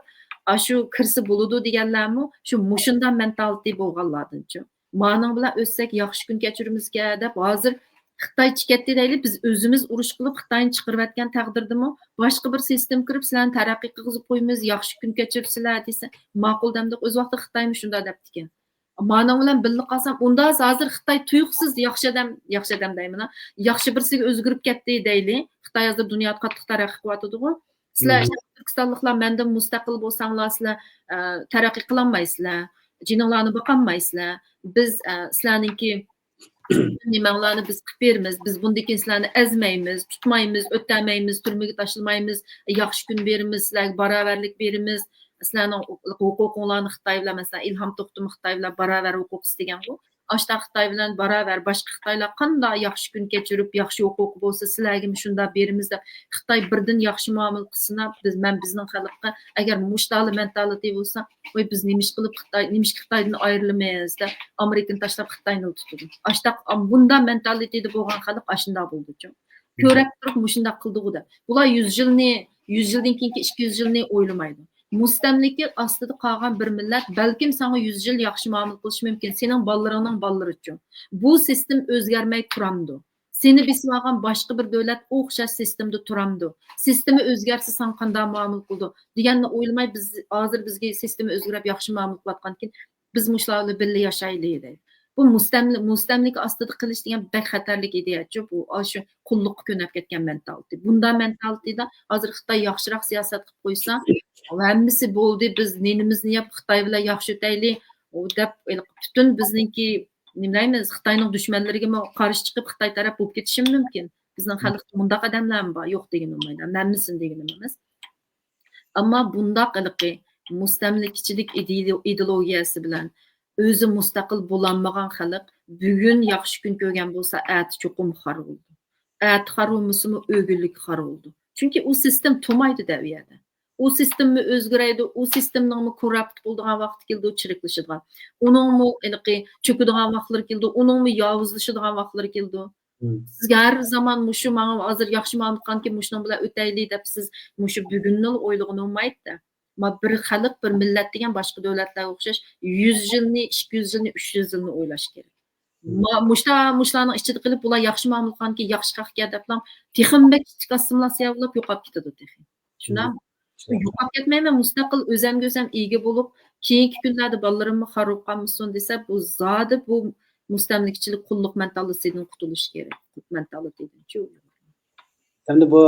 ئاشۇ كىرسە بولىدۇ دېگەنلەرمۇ شۇ مۇشۇنداق مېنتالىتېتى بولغانلاردىنچۇ. مانىڭ بىلەن ئۆتسەك ياخشى كۈن كەچۈرىمىزكەن دەپ، ھازىر خىتاي چىكەتتى دەيلى، بىز ئۆزىمىز ئۇرۇش قىلىپ خىتاينى چىقىرىۋەتكەن تەقدىردىمۇ، باشقا بىر سىستېما كىرىپ، سىلەرنى تەرەققىي قىلغۇزۇپ قويىمىز، ياخشى كۈن كەچۈرۈپسىلەر دېسە، ماقۇل دەمدۇق. ئۆز ۋاقتىدا خىتايمۇ شۇنداق دەپتىكەن. مانىڭ بىلەن بىللە قالسام، ئۇندا ھازىر خىتاي تۇيۇقسىز ياخشى ئادەم، ياخشى ئادەم دەيمەن، ياخشى بىرسىگە ئۆزگىرىپ كەتتى دەيلى. خىتاي ھازىر دۇنيادا قاتتىق تەرەققىي قىلىۋاتىدىغۇ. سىلەر تۈركىستانلىقلار مەندىن مۇستەقىل بولساڭلار، سىلەر، ئە، تەرەققىي قىلالمايسىلەر، جېنىڭلارنى باقالمايسىلەر. بىز، ئە، سىلەرنىڭكى نېمەڭلارنى بىز قىلىپ بېرىمىز، بىز بۇندىن كېيىن سىلەرنى ئەزمەيمىز، تۇتمايمىز، ئۆتەمەيمىز، تۈرمىگە تاشلىمايمىز، ياخشى كۈن بېرىمىز، سىلەرگە باراۋەرلىك بېرىمىز، سىلەرنىڭ ھوقۇقۇڭلارنى خىتاي بىلەن، مەسىلەن، ئىلھام توختىمۇ خىتاي بىلەن باراۋەر ھوقۇق ئىستىگەنغۇ. ئاشتا خىتاي بىلەن باراۋەر باشقا خىتايلار قانداق ياخشى كۈن كەچۈرۈپ، ياخشى ھوقۇقى بولسا، سىلەرگىمۇ شۇنداق بېرىمىز دەپ، خىتاي بىردىن ياخشى مۇئامىلە قىلسىنا، بىز، مەن بىزنىڭ خەلققە، ئەگەر مۇشتالا مېنتالىتى بولسا، ۋاي، بىز نېمىش قىلىپ خىتاي، نېمىشقا خىتايدىن ئايرىلىمىز دەپ، ئامېرىكىنى تاشلاپ خىتاينى تۇتىدۇ. ئاشتاق، بۇنداق مېنتالىتىدە بولغان خەلق ئاشۇنداق بولىدۇچۇ. كۆرەپ تۇرۇپ مۇشۇنداق قىلدىغۇ دەپ. بۇلار يۈز يىلنى، يۈز يىلدىن كېيىنكى ئىككى يۈز يىلنى ئويلىمايدۇ. مۇستەملىكە ئاستىدا قالغان بىر مىللەت بەلكىم ساڭا يۈز يىل ياخشى مۇئامىلە قىلىشى مۇمكىن، سېنىڭ بالىلىرىڭنىڭ بالىلىرىچۇ. بۇ سىستېم ئۆزگەرمەي تۇرامدۇ؟ سېنى بېسىۋالغان باشقا بىر دۆلەت ئوخشاش سىستېمدا تۇرامدۇ؟ سىستېما ئۆزگەرسە ساڭا قانداق مۇئامىلە قىلىدۇ دېگەننى ئويلىماي، بىز ھازىر بىزگە سىستېما ئۆزگىرىپ ياخشى مۇئامىلە قىلىۋاتقاندىكىن، بىز مۇشۇلار بىلەن بىللە ياشايلى دەيدۇ. بۇ مۇستەملە-، مۇستەملىكە ئاستىدا قېلىش دېگەن بەك خەتەرلىك ئىدىيەچۇ. بۇ ئاشۇ قۇللۇققا كۆنۈپ كەتكەن مېنتالىتى. بۇنداق مېنتالىتىدە ھازىر خىتاي ياخشىراق سىياسەت قىلىپ قويسا، ھەممىسى بولدى، بىز نېنىمىزنى يەپ خىتاي بىلەن ياخشى ئۆتەيلى، ئۇ دەپ، پۈتۈن بىزنىڭكى، نېمە دەيمىز، خىتاينىڭ دۈشمەنلىرىگىمۇ قارشى چىقىپ خىتاي تەرەپ بولۇپ كېتىشىمۇ مۇمكىن. بىزنىڭ خەلقتە مۇنداق ئادەملەرمۇ بار، يوق دېگىنىم بولمايدۇ، ھەممىسىنى دېگىنىم ئەمەس. ئەمما بۇنداق ھېلىقى مۇستەملىكىچىلىك ئىدېئولوگىيەسى بىلەن ئۆزى مۇستەقىل بولالمىغان خەلق بۈگۈن ياخشى كۈن كۆرگەن بولسا، ئەتە چوقۇم خار بولىدۇ. ئەتە خار بولمىسىمۇ، ئۆگۈنلۈكى خار بولىدۇ. چۈنكى ئۇ سىستېم تۇرمايدۇ دە ئۇ يەردە. ئۇ سىستېممۇ ئۆزگىرەيدۇ، ئۇ سىستېمنىڭمۇ كوررۇپت بولىدىغان ۋاقتى كېلىدۇ، چىرىكلىشىدىغان. ئۇنىڭمۇ ھېلىقى چۆكىدىغان ۋاقىتلىرى كېلىدۇ، ئۇنىڭمۇ ياۋۇزلىشىدىغان ۋاقىتلىرى كېلىدۇ. سىزگە ھەر زامان مۇشۇ ماڭا ھازىر ياخشى مۇئامىلە قىلغانكىن، مۇشۇنىڭ بىلەن ئۆتەيلى دەپ سىز مۇشۇ بۈگۈننىلا ئويلىغىنى بولمايدۇ-دە. ما بىر خەلق، بىر مىللەت دېگەن باشقا دۆلەتلەرگە ئوخشاش يۈز يىلنى، ئىككى يۈز يىلنى، ئۈچ يۈز يىلنى ئويلاش كېرەك. ما مۇشتا-، مۇشۇلارنىڭ ئىچىدە قېلىپ، بۇلار ياخشى مۇئامىلە قىلغانكىن، ياخشى خەقكەن دەپلا تېخىمۇ بەك كىچىك ئاسسىمىلياتسىيە بولۇپ يوقاپ كېتىدۇ تېخى. شۇنداقمۇ؟ يوقاپ كەتمەيمەن، مۇستەقىل ئۆزەمگە ئۆزەم ئىگە بولۇپ، كېيىنكى كۈنلەردە بالىلىرىممۇ خار بولۇپ قالمىسۇن دېسە، بۇ زادى بۇ مۇستەملىكىچىلىك، قۇللۇق مېنتالىتېتىدىن قۇتۇلۇش كېرەك. مېنتالىتېتىدىنچۇ. ئەمدى بۇ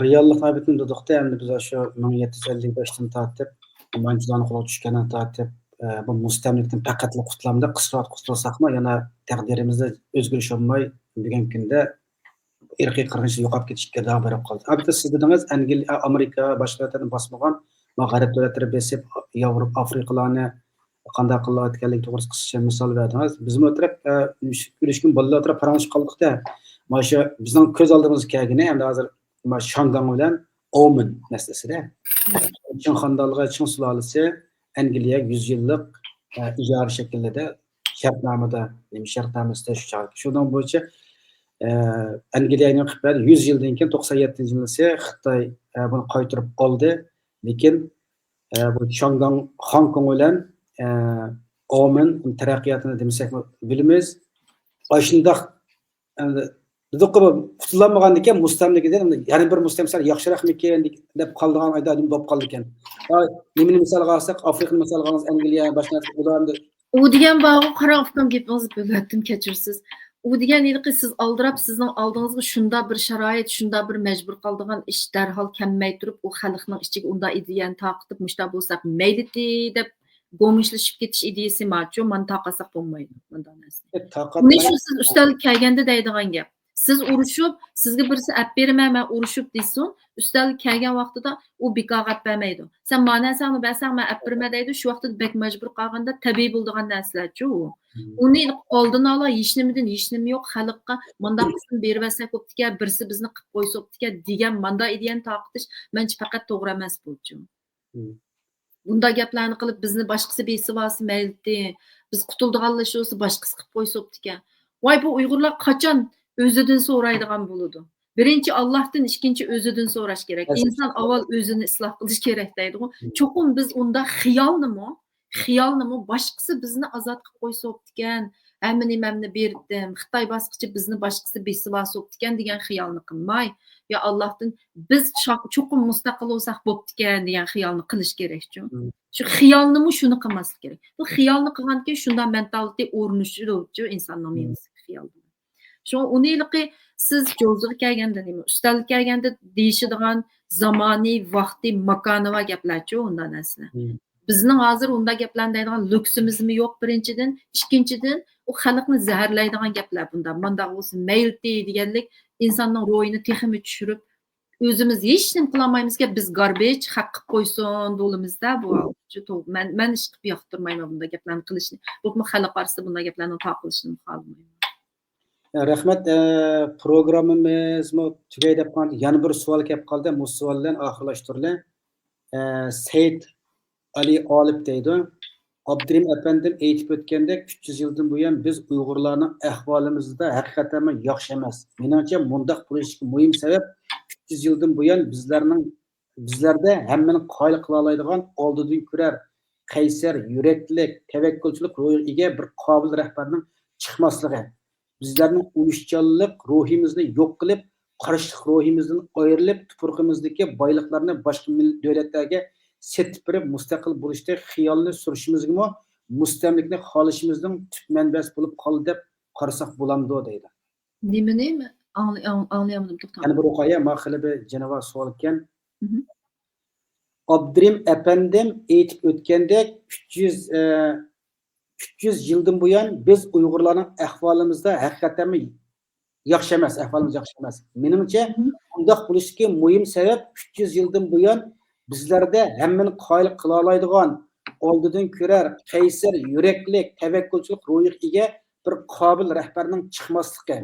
رېئاللىقنى ئەلۋەتتە دېدۇقتە، ئەمدى بىز شۇ مىڭ يەتتە يۈز ئەللىك بەشتىن تارتىپ، مانجۇلارنىڭ قولىغا چۈشكەندىن تارتىپ، ئە، بۇ مۇستەملىكىدىن پەقەتلا قۇتۇلالمىدۇق. قىسقىراق قۇتۇلساقمۇ، يەنە تەقدىرىمىزدە ئۆزگىرىش بولماي، بۈگۈنكى كۈندە ئىرقىي قىرغىنچىلىق يوقاپ كېتىشكە داۋا بېرىپ قالدى. ئەلۋەتتە، سىز دېدىڭىز، ئەنگلىيە، ئامېرىكا، باشقا دۆلەتلەرنى باسمىغان، ما غەرب دۆلەتلىرى بېسىپ، ياۋروپا، ئافرىقىلارنى قانداق قىلىۋاتقانلىقى توغرىسىدا قىسقىچە مىسال بەردىڭىز. بىزمۇ ئولتۇرۇپ، ئە، ئۈلۈشكۈن بالىلار ئولتۇرۇپ پاراڭلىشىپ قالدۇقتە، مانا شۇ بىزنىڭ كۆز ئالدىمىزغا كەلگىنى، ئەمدى ھازىر مانا شياڭگاڭ بىلەن ئومېن مەسىلىسىدە. چىڭ خاندانلىقى، چىڭ سۇلالىسى ئەنگلىيە يۈز يىللىق، ئە، ئىجارە شەكلىدە شەرتنامىدا، نېمە شەرتنامىسىدا شۇ چاغ-، شۇنىڭ بويىچە، ئە، ئەنگلىيەگە قىلىپ بەردى. يۈز يىلدىن كېيىن، توقسان يەتتىنچى يىلىسى خىتاي، ئە، بۇنى قايتۇرۇپ ئالدى. لېكىن، ئە، بۇ شياڭگاڭ، خاڭكوڭ بىلەن، ئە، ئومېن تەرەققىياتىنى دېمىسەكمۇ بىلىمىز. ئاشۇنداق، ئەمدى دېدۇققۇ، بۇ قۇتۇلالمىغاندىكىن مۇستەملىكىدىن يەنە بىر مۇستەملىكە ياخشىراقمىكىن دەپ قالىدىغان ئادەم بولۇپ قالىدىكەن. ھاي، نېمىنى مىسالغا ئالساق، ئافرىقىنى مىسالغا ئالساق، ئەنگلىيە، باشقا نەرسە، ئۇلار ئەمدى ئۇ دېگەن بارغۇ، قاراڭ ئۇكام، گېپىڭىزنى بۆلۈۋەتتىم، كەچۈرسىز. ئۇ دېگەن ھېلىقى سىز ئالدىراپ، سىزنىڭ ئالدىڭىزغا شۇنداق بىر شارائىت، شۇنداق بىر مەجبۇر قالىدىغان ئىش دەرھال كەلمەي تۇرۇپ، ئۇ خەلقنىڭ ئىچىگە ئۇنداق ئىدىيەنى تارقىتىپ، مۇشۇنداق بولساق مەيلىتى دەپ گومۇشلىشىپ كېتىش ئىدىيىسى ماچۇ، مانا تارقاتساق بولمايدۇ، مۇنداق نەرسىنى. ئە، تارقاتماي- بۇنى شۇ سىز ئۈستەلگە كەلگەندە دەيدىغان گەپ. سىز ئۇرۇشۇپ، سىزگە بىرسى ئەپ بېرىمەن، مەن ئۇرۇشۇپ دېسۇن، ئۈستەلگە كەلگەن ۋاقتىدا ئۇ بىكارغا ئەپ بەرمەيدۇ. سەن مانا نەرسەڭنى بەرسەڭ، مەن ئەپ بېرىمەن دەيدۇ. شۇ ۋاقتىدا بەك مەجبۇر قالغاندا تەبىئىي بولىدىغان نەرسىلەرچۇ ئۇ. ئۇنى ئالدىن ئالا ھېچنېمىدىن، ھېچنېمە يوق، خەلققە مانداق قىلسىمۇ بېرىۋەتسەك بوپتىكەن، بىرسى بىزنى قىلىپ قويسا بوپتىكەن دېگەن مانداق ئىدىيەنى تارقىتىش مەنچە پەقەت توغرا ئەمەس بۇچۇ. بۇنداق گەپلەرنى قىلىپ، بىزنى باشقىسى بېسىۋالسا مەيلىتى، بىز قۇتۇلىدىغانلىشىۋالسا باشقىسى قىلىپ قويسا بوپتىكەن. ۋاي، بۇ ئۇيغۇرلار قاچان ئۆزىدىن سورايدىغان بولىدۇ؟ بىرىنچى ئاللاھتىن، ئىككىنچى ئۆزىدىن سوراش كېرەك. ئىنسان ئاۋۋال ئۆزىنى ئىسلاھ قىلىش كېرەك دەيدىغۇ. چوقۇم بىز ئۇنداق خىيالنىمۇ، خىيالنىمۇ باشقىسى بىزنى ئازاد قىلىپ قويسا بوپتىكەن، ھەممە نېمەمنى بېرىپتىم، خىتاي باسقۇچى بىزنى باشقىسى بېسىۋالسا بوپتىكەن دېگەن خىيالنى قىلماي، يا ئاللاھتىن بىز چا-، چوقۇم مۇستەقىل بولساق بوپتىكەن دېگەن خىيالنى قىلىش كېرەكچۇ. مم. شۇ خىيالنىمۇ شۇنى قىلماسلىق كېرەك. بۇ خىيالنى قىلغاندىكىن شۇنداق مېنتالىتېت ئورنىشىدۇچۇ ئىنساننىڭ مم. مېڭىسىدىكى خىيال. شۇڭا ئۇنى ھېلىقى سىز جوزىغا كەلگەندە نېمە، ئۈستەلگە كەلگەندە دېيىشىدىغان زامانى، ۋاقتى، ماكانى بار گەپلەرچۇ ئۇنداق نەرسىلەر. مم. بىزنىڭ ھازىر ئۇنداق گەپلەرنى دەيدىغان لوكسىمىزمۇ يوق بىرىنچىدىن. ئىككىنچىدىن، ئۇ خەلقنى زەھەرلەيدىغان گەپلەر بۇنداق. مانداق بولسا مەيلىتى دېگەنلىك ئىنساننىڭ روھىنى تېخىمۇ چۈشۈرۈپ، ئۆزىمىز ھېچ نېمە قىلالمايمىزكەن، بىز گاربېج، خەق قىلىپ قويسۇن دېۋالىمىزدە بۇ ھالدا. مەن، مەن ئىشقىلىپ ياقتۇرمايمەن بۇنداق گەپلەرنى قىلىشنى. بولۇپمۇ خەلق ئارىسىدا بۇنداق گەپلەرنىڭ تارقىلىشىنىمۇ خالىمايمەن. رەھمەت، ئە، پروگراممىمىزمۇ تۈگەي دەپ قالدى. يەنە بىر سوئال كەپ قالدى. مۇشۇ سوئال بىلەن ئاخىرلاشتۇرىلى. ئە، سەيىت ئەلى ئالىپ دەيدۇ. ئابدۇرېھىم ئەپەندىم ئېيتىپ ئۆتكەندەك، ئۈچ يۈز يىلدىن بۇيان بىز ئۇيغۇرلارنىڭ ئەھۋالىمىزدا ھەقىقەتەنمۇ ياخشى ئەمەس. مېنىڭچە، مۇنداق بولۇشىدىكى مۇھىم سەۋەب، ئۈچ يۈز يىلدىن بۇيان بىزلەرنىڭ، بىزلەردە ھەممىنى قايىل قىلالايدىغان، ئالدىدىن كۆرەر، قەيسەر يۈرەكلىك، تەۋەككۈلچىلىك روھىغا ئىگە بىر قابىل رەھبەرنىڭ چىقماسلىقى. بىزلەرنىڭ ئۇيۇشچانلىق روھىمىزنى يوق قىلىپ، قارشىلىق روھىمىزدىن ئايرىلىپ، تۇپرىقىمىزدىكى بايلىقلارنى باشقا مىل-، دۆلەتلەرگە سېتىپ بېرىپ، مۇستەقىل بولۇشتەك خىيالنى سۈرۈشىمىزگىمۇ مۇستەملىكىنى خالىشىمىزنىڭ تۈپ مەنبەسى بولۇپ قالدى دەپ قارىساق بولامدۇ دەيدۇ. نېمىنى؟ ئاڭلىي-، ئاڭ-، ئاڭلىيالمىدىم، توختاڭ. يەنە بىر ئوقۇيا، ما خېلى بىر جانىۋار سوئال ئىكەن. مهم. ئابدۇرېھىم ئەپەندىم ئېيتىپ ئۆتكەندەك، ئۈچ يۈز، ئە، ئۈچ يۈز يىلدىن بۇيان بىز ئۇيغۇرلارنىڭ ئەھۋالىمىزدا ھەقىقەتەنمۇ ياخشى ئەمەس، ئەھۋالىمىز ياخشى ئەمەس. مېنىڭچە، مهم. بۇنداق بولۇشتىكى مۇھىم سەۋەب، ئۈچ يۈز يىلدىن بۇيان بىزلەردە ھەممىنى قايىل قىلالايدىغان، ئالدىدىن كۆرەر، قەيسەر يۈرەكلىك، تەۋەككۈلچىلىك روھىغا ئىگە بىر قابىل رەھبەرنىڭ چىقماسلىقى.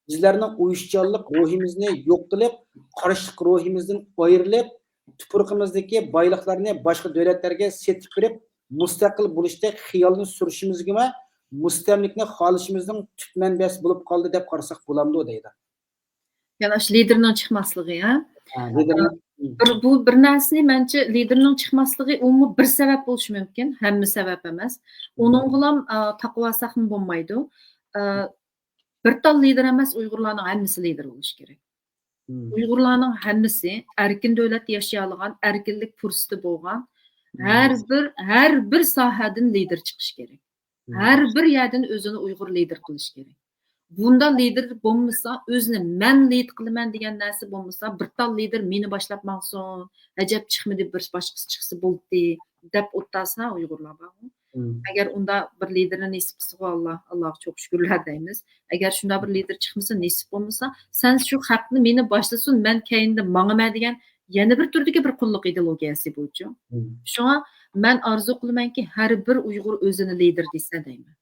بىزلەرنىڭ ئۇيۇشچانلىق روھىمىزنى يوق قىلىپ، قارشىلىق روھىمىزدىن ئايرىلىپ، تۇپرىقىمىزدىكى بايلىقلارنى باشقا دۆلەتلەرگە سېتىپ بېرىپ، مۇستەقىل بولۇشتەك خىيالنى سۈرۈشىمىزگىمۇ مۇستەملىكىنى خالىشىمىزنىڭ تۈپ مەنبەسى بولۇپ قالدى دەپ قارىساق بولامدۇ دەيدۇ. يەنى ئاشۇ لىدېرنىڭ چىقماسلىقى، ھە؟ ھە، لىدېرنىڭ بىر، بۇ بىر نەرسىنى مەنچە لىدېرنىڭ چىقماسلىقى ئۇمۇ بىر سەۋەب بولۇشى مۇمكىن، ھەممە سەۋەب ئەمەس. مم. ئۇنىڭغىلام، ئا، تاقىۋالساقمۇ بولمايدۇ. ئا، بىر تال لىدېر ئەمەس، ئۇيغۇرلارنىڭ ھەممىسى لىدېر بولۇشى كېرەك. مم. ئۇيغۇرلارنىڭ ھەممىسى ئەركىن دۆلەتتە ياشىيالىغان، ئەركىنلىك پۇرسىتى بولغان، مم. ھەر بىر، ھەر بىر ساھەدىن لىدېر چىقىشى كېرەك. مم. ھەر بىر يەردىن ئۆزىنى ئۇيغۇر لىدېر قىلىشى كېرەك. بۇنداق لىدېر بولمىسا، ئۆزىنى مەن لىد قىلىمەن دېگەن نەرسە بولمىسا، بىر تال لىدېر مېنى باشلاپ ماڭسۇن، ئەجەب چىقمىدى، بىر باشقىسى چىقسا بولدى، دەپ ئولتۇرسا ئۇيغۇرلار بارغۇ. مم. ئەگەر ئۇنداق بىر لىدېرنى نېسىپ قىلسىغۇ ئاللا، ئاللاغا چوڭ شۈكۈرلەر دەيمىز. ئەگەر شۇنداق بىر لىدېر چىقمىسا، نېسىپ بولمىسا، سەن شۇ خەقنى مېنى باشلىسۇن، مەن كەينىدە ماڭىمەن دېگەن يەنە بىر تۈردىكى بىر قۇللۇق ئىدېئولوگىيەسى بۇچۇ. مم. شۇڭا مەن ئارزۇ قىلىمەنكى، ھەر بىر ئۇيغۇر ئۆزىنى لىدېر دېسە دەيمەن.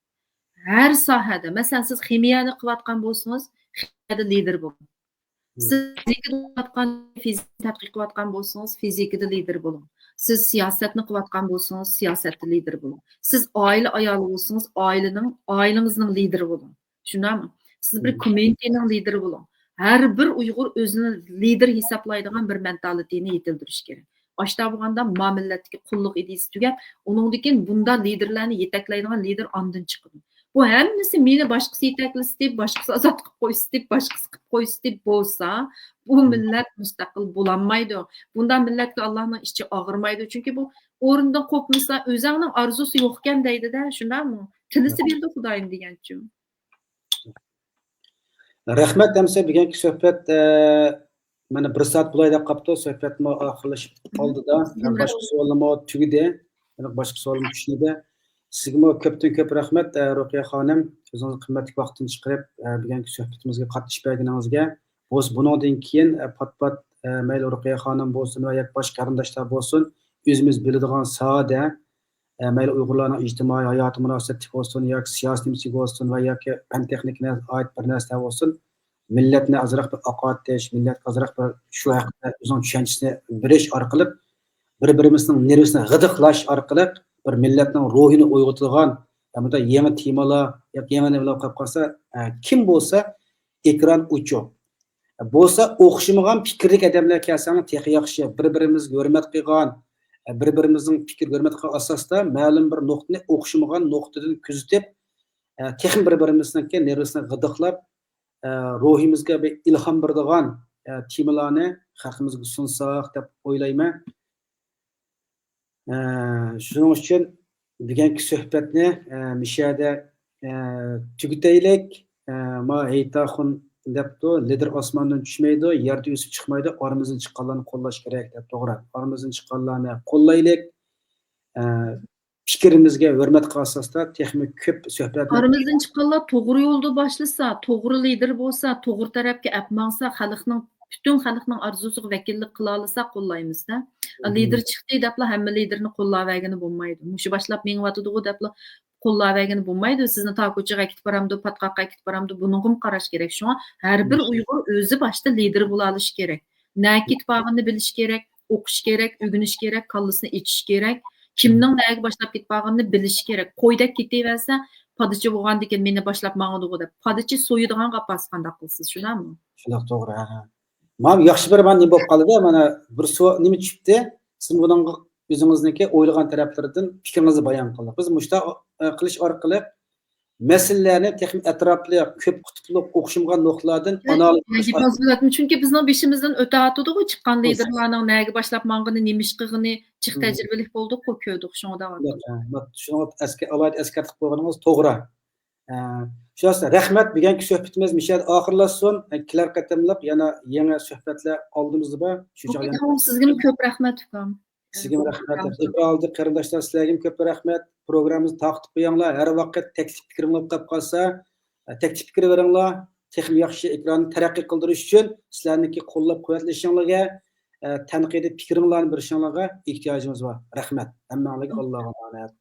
ھەر ساھەدە، مەسىلەن، سىز خىمىيەنى قىلىۋاتقان بولسىڭىز، خىمىيەدە لىدېر بولۇڭ. مم. سىز فىزىكىدا قىلىۋاتقان، فىزىكا تەتقىق قىلىۋاتقان بولسىڭىز، فىزىكىدا لىدېر بولۇڭ. سىز سىياسەتنى قىلىۋاتقان بولسىڭىز، سىياسەتتە لىدېر بولۇڭ. سىز ئائىلە ئايالى بولسىڭىز، ئائىلىنىڭ، ئائىلىڭىزنىڭ لىدېرى بولۇڭ. شۇنداقمۇ؟ سىز بىر مم. كومميۇنىتىنىڭ لىدېرى بولۇڭ. ھەر بىر ئۇيغۇر ئۆزىنى لىدېر ھېسابلايدىغان بىر مېنتالىتېتنى يېتىلدۈرۈشى كېرەك. ئاشتا بولغاندا ما مىللەتتىكى قۇللۇق ئىدىيىسى تۈگەپ، ئۇنىڭدىن كېيىن بۇنداق لىدېرلەرنى يېتەكلەيدىغان لىدېر ئاندىن چىقىدۇ. بۇ ھەممىسى مېنى باشقىسى يېتەكلىسە دەپ، باشقىسى ئازاد قىلىپ قويسا دەپ، باشقىسى قىلىپ قويسا دەپ بولسا، بۇ مم. مىللەت مۇستەقىل بولالمايدۇ. بۇنداق مىللەتكە ئاللانىڭ ئىچى ئاغرىمايدۇ. چۈنكى بۇ ئورنىدىن قوپمىسا، ئۆزۈڭنىڭ ئارزۇسى يوقكەن دەيدۇ-دە، شۇنداقمۇ؟ تىلىسى بىلىدۇ خۇدايىم دېگەنچۇ. رەھمەت، ئەمسە بۈگۈنكى سۆھبەت، ئە، مانا بىر سائەت بولاي دەپ قاپتۇ، سۆھبەتمۇ ئاخىرلىشىپ قالدى-دا. باشقا سوئاللىرىمۇ تۈگىدى. باشقا سوئالمۇ چۈشمىدى. سىزگىمۇ كۆپتىن كۆپ رەھمەت، ئە، رۇقىيە خانىم، ئۆزىڭىزنىڭ قىممەتلىك ۋاقتىنى چىقىرىپ، ئە، بۈگۈنكى سۆھبىتىمىزگە قاتنىشىپ بەرگىنىڭىزگە. بولسا بۇنىڭدىن كېيىن، ئە، پات-پات، ئە، مەيلى رۇقىيە خانىم بولسۇن ۋە ياكى باشقا قېرىنداشلار بولسۇن، ئۆزىمىز بىلىدىغان ساھەدە، ئە، مەيلى ئۇيغۇرلارنىڭ ئىجتىمائىي ھاياتى مۇناسىۋەتلىك بولسۇن ياكى سىياسىي نېمىسى بولسۇن ۋە ياكى پەن تېخنىكىغا ئائىت بىر نەرسە بولسۇن، مىللەتنى ئازراق بىر ئاقارتىش، مىللەتكە ئازراق بىر شۇ ھەقتە ئۆزىنىڭ چۈشەنچىسىنى بېرىش ئارقىلىق، بىر-بىرىمىزنىڭ نېرۋىسىنى غىدىقلاش ئارقىلىق بىر مىللەتنىڭ روھىنى ئويغىتىدىغان، ئە، بۇنداق يېڭى تېمىلار ياكى يېڭى نېمىلەر قىلىپ قالسا، ئە، كىم بولسا ئېكران ئوچۇق. بولسا ئوخشىمىغان پىكىردىكى ئادەملەر كەلسەڭ تېخى ياخشى. بىر-بىرىمىزگە ھۆرمەت قىلغان، بىر-بىرىمىزنىڭ پىكىر ھۆرمەت قىلغان ئاساستا مەلۇم بىر نۇقتىنى ئوخشىمىغان نۇقتىدىن كۆزىتىپ، ئە، تېخىمۇ بىر-بىرىمىزنىڭكى نېرۋىسىنى غىدىقلاپ، ئە، روھىمىزغا بىر ئىلھام بېرىدىغان، ئە، تېمىلارنى خەلقىمىزگە سۇنساق دەپ ئويلايمەن. ئە، شۇنىڭ ئۈچۈن بۈگۈنكى سۆھبەتنى، ئە، مۇشۇ يەردە، ئە، تۈگىتەيلىك. ئە، ما ھېيتاخۇن دەپتۇ، لىدىر ئاسماندىن چۈشمەيدۇ، يەردە ئۆسۈپ چىقمايدۇ، ئارىمىزدىن چىققانلارنى قوللاش كېرەك دەپ. توغرا، ئارىمىزدىن چىققانلارنى قوللايلىك. ئە، پىكرىمىزگە ھۆرمەت قىلغان ئاساستا تېخىمۇ كۆپ سۆھبەتلەر. ئارىمىزدىن چىققانلار توغرا يولدا باشلىسا، توغرا لىدىر بولسا، توغرا تەرەپكە ئەپ ماڭسا، خەلقنىڭ، پۈتۈن خەلقنىڭ ئارزۇسىغا ۋەكىللىك قىلالىسا قوللايمىز-دە. مم. لىدىر چىقتى دەپلا ھەممە لىدىرنى قوللاۋەرگىنى بولمايدۇ. مۇشۇ باشلاپ مېڭىۋاتىدىغۇ دەپلا قوللاۋەرگىنى بولمايدۇ. سىزنى تا كوچىغا ئەكېتىپ بارامدۇ، پاتقاققا ئەكېتىپ بارامدۇ، بۇنىڭغىمۇ قاراش كېرەك. شۇڭا ھەر بىر مم. ئۇيغۇر ئۆزى باشتا لىدىر بولالىشى كېرەك. نەگە كېتىپ بارغىنىنى بىلىشى كېرەك، ئوقۇشى كېرەك، ئۆگىنىشى كېرەك، كاللىسىنى ئېچىشى كېرەك. كىمنىڭ نەگە باشلاپ كېتىپ بارغىنىنى بىلىشى كېرەك. قويدەك كېتىۋەرسە، پادىچى بولغاندىكىن مېنى باشلاپ ماڭىدىغۇ دەپ، پادىچى سويىدىغان قاپاسى قانداق قىلىسىز، شۇنداقمۇ؟ شۇنداق، توغرا، ھە، ھە. مانا ياخشى بىر مانا نېمە بولۇپ قالدى، مانا بىر سو-، نېمە چۈشۈپتۇ. سىز بۇنىڭغا ئۆزىڭىزنىڭكى ئويلىغان تەرەپلىرىدىن پىكرىڭىزنى بايان قىلدىڭىز. بىز مۇشۇنداق، ئە، قىلىش ئارقىلىق مەسىلىلەرنى تېخىمۇ ئەتراپلىق، كۆپ قۇتۇپلۇق، ئوخشىمىغان نۇقتىلاردىن ئانالىز قىلىش ئارقىلىق. چۈنكى بىزنىڭ بېشىمىزدىن ئۆتۈۋاتىدىغۇ، چىققان لىدىرلارنىڭ نەگە باشلاپ ماڭغىنى، نېمە ئىش قىلغىنى، جىق تەجرىبىلىك بولدۇققۇ، كۆردۇق، شۇڭا دەۋاتىمەن. شۇنىڭغا ئەسكە-، ئالاھىدە ئەسكەرتىپ قويغىنىڭىز توغرا. ئە، شۇ ئاستىدا رەھمەت، بۈگۈنكى سۆھبىتىمىز مۇشۇ يەردە ئاخىرلاشسۇن. ئە، كېلەر قېتىملىق يەنە يېڭى سۆھبەتلەر ئالدىمىزدا بار. شۇ چاغدا يەنە سىزگىمۇ كۆپ رەھمەت، ئۇكام. سىزگىمۇ رەھمەت. ئىكرام ئالدى قېرىنداشلار، سىلەرگىمۇ كۆپ رەھمەت. پروگراممىمىزنى تارقىتىپ قويۇڭلار. ھەر ۋاقىت تەكلىپ پىكرىڭلار بولۇپ قالسا، تەكلىپ پىكىر بېرىڭلار. تېخىمۇ ياخشى ئېكراننى تەرەققىي قىلدۇرۇش ئۈچۈن سىلەرنىڭكى قوللاپ قۇۋۋەتلىشىڭلارغا، تەنقىدىي پىكرىڭلارنى بېرىشىڭلارغا ئېھتىياجىمىز بار. رەھمەت. ھەممىڭلارگە ئاللاغا ئامانەت.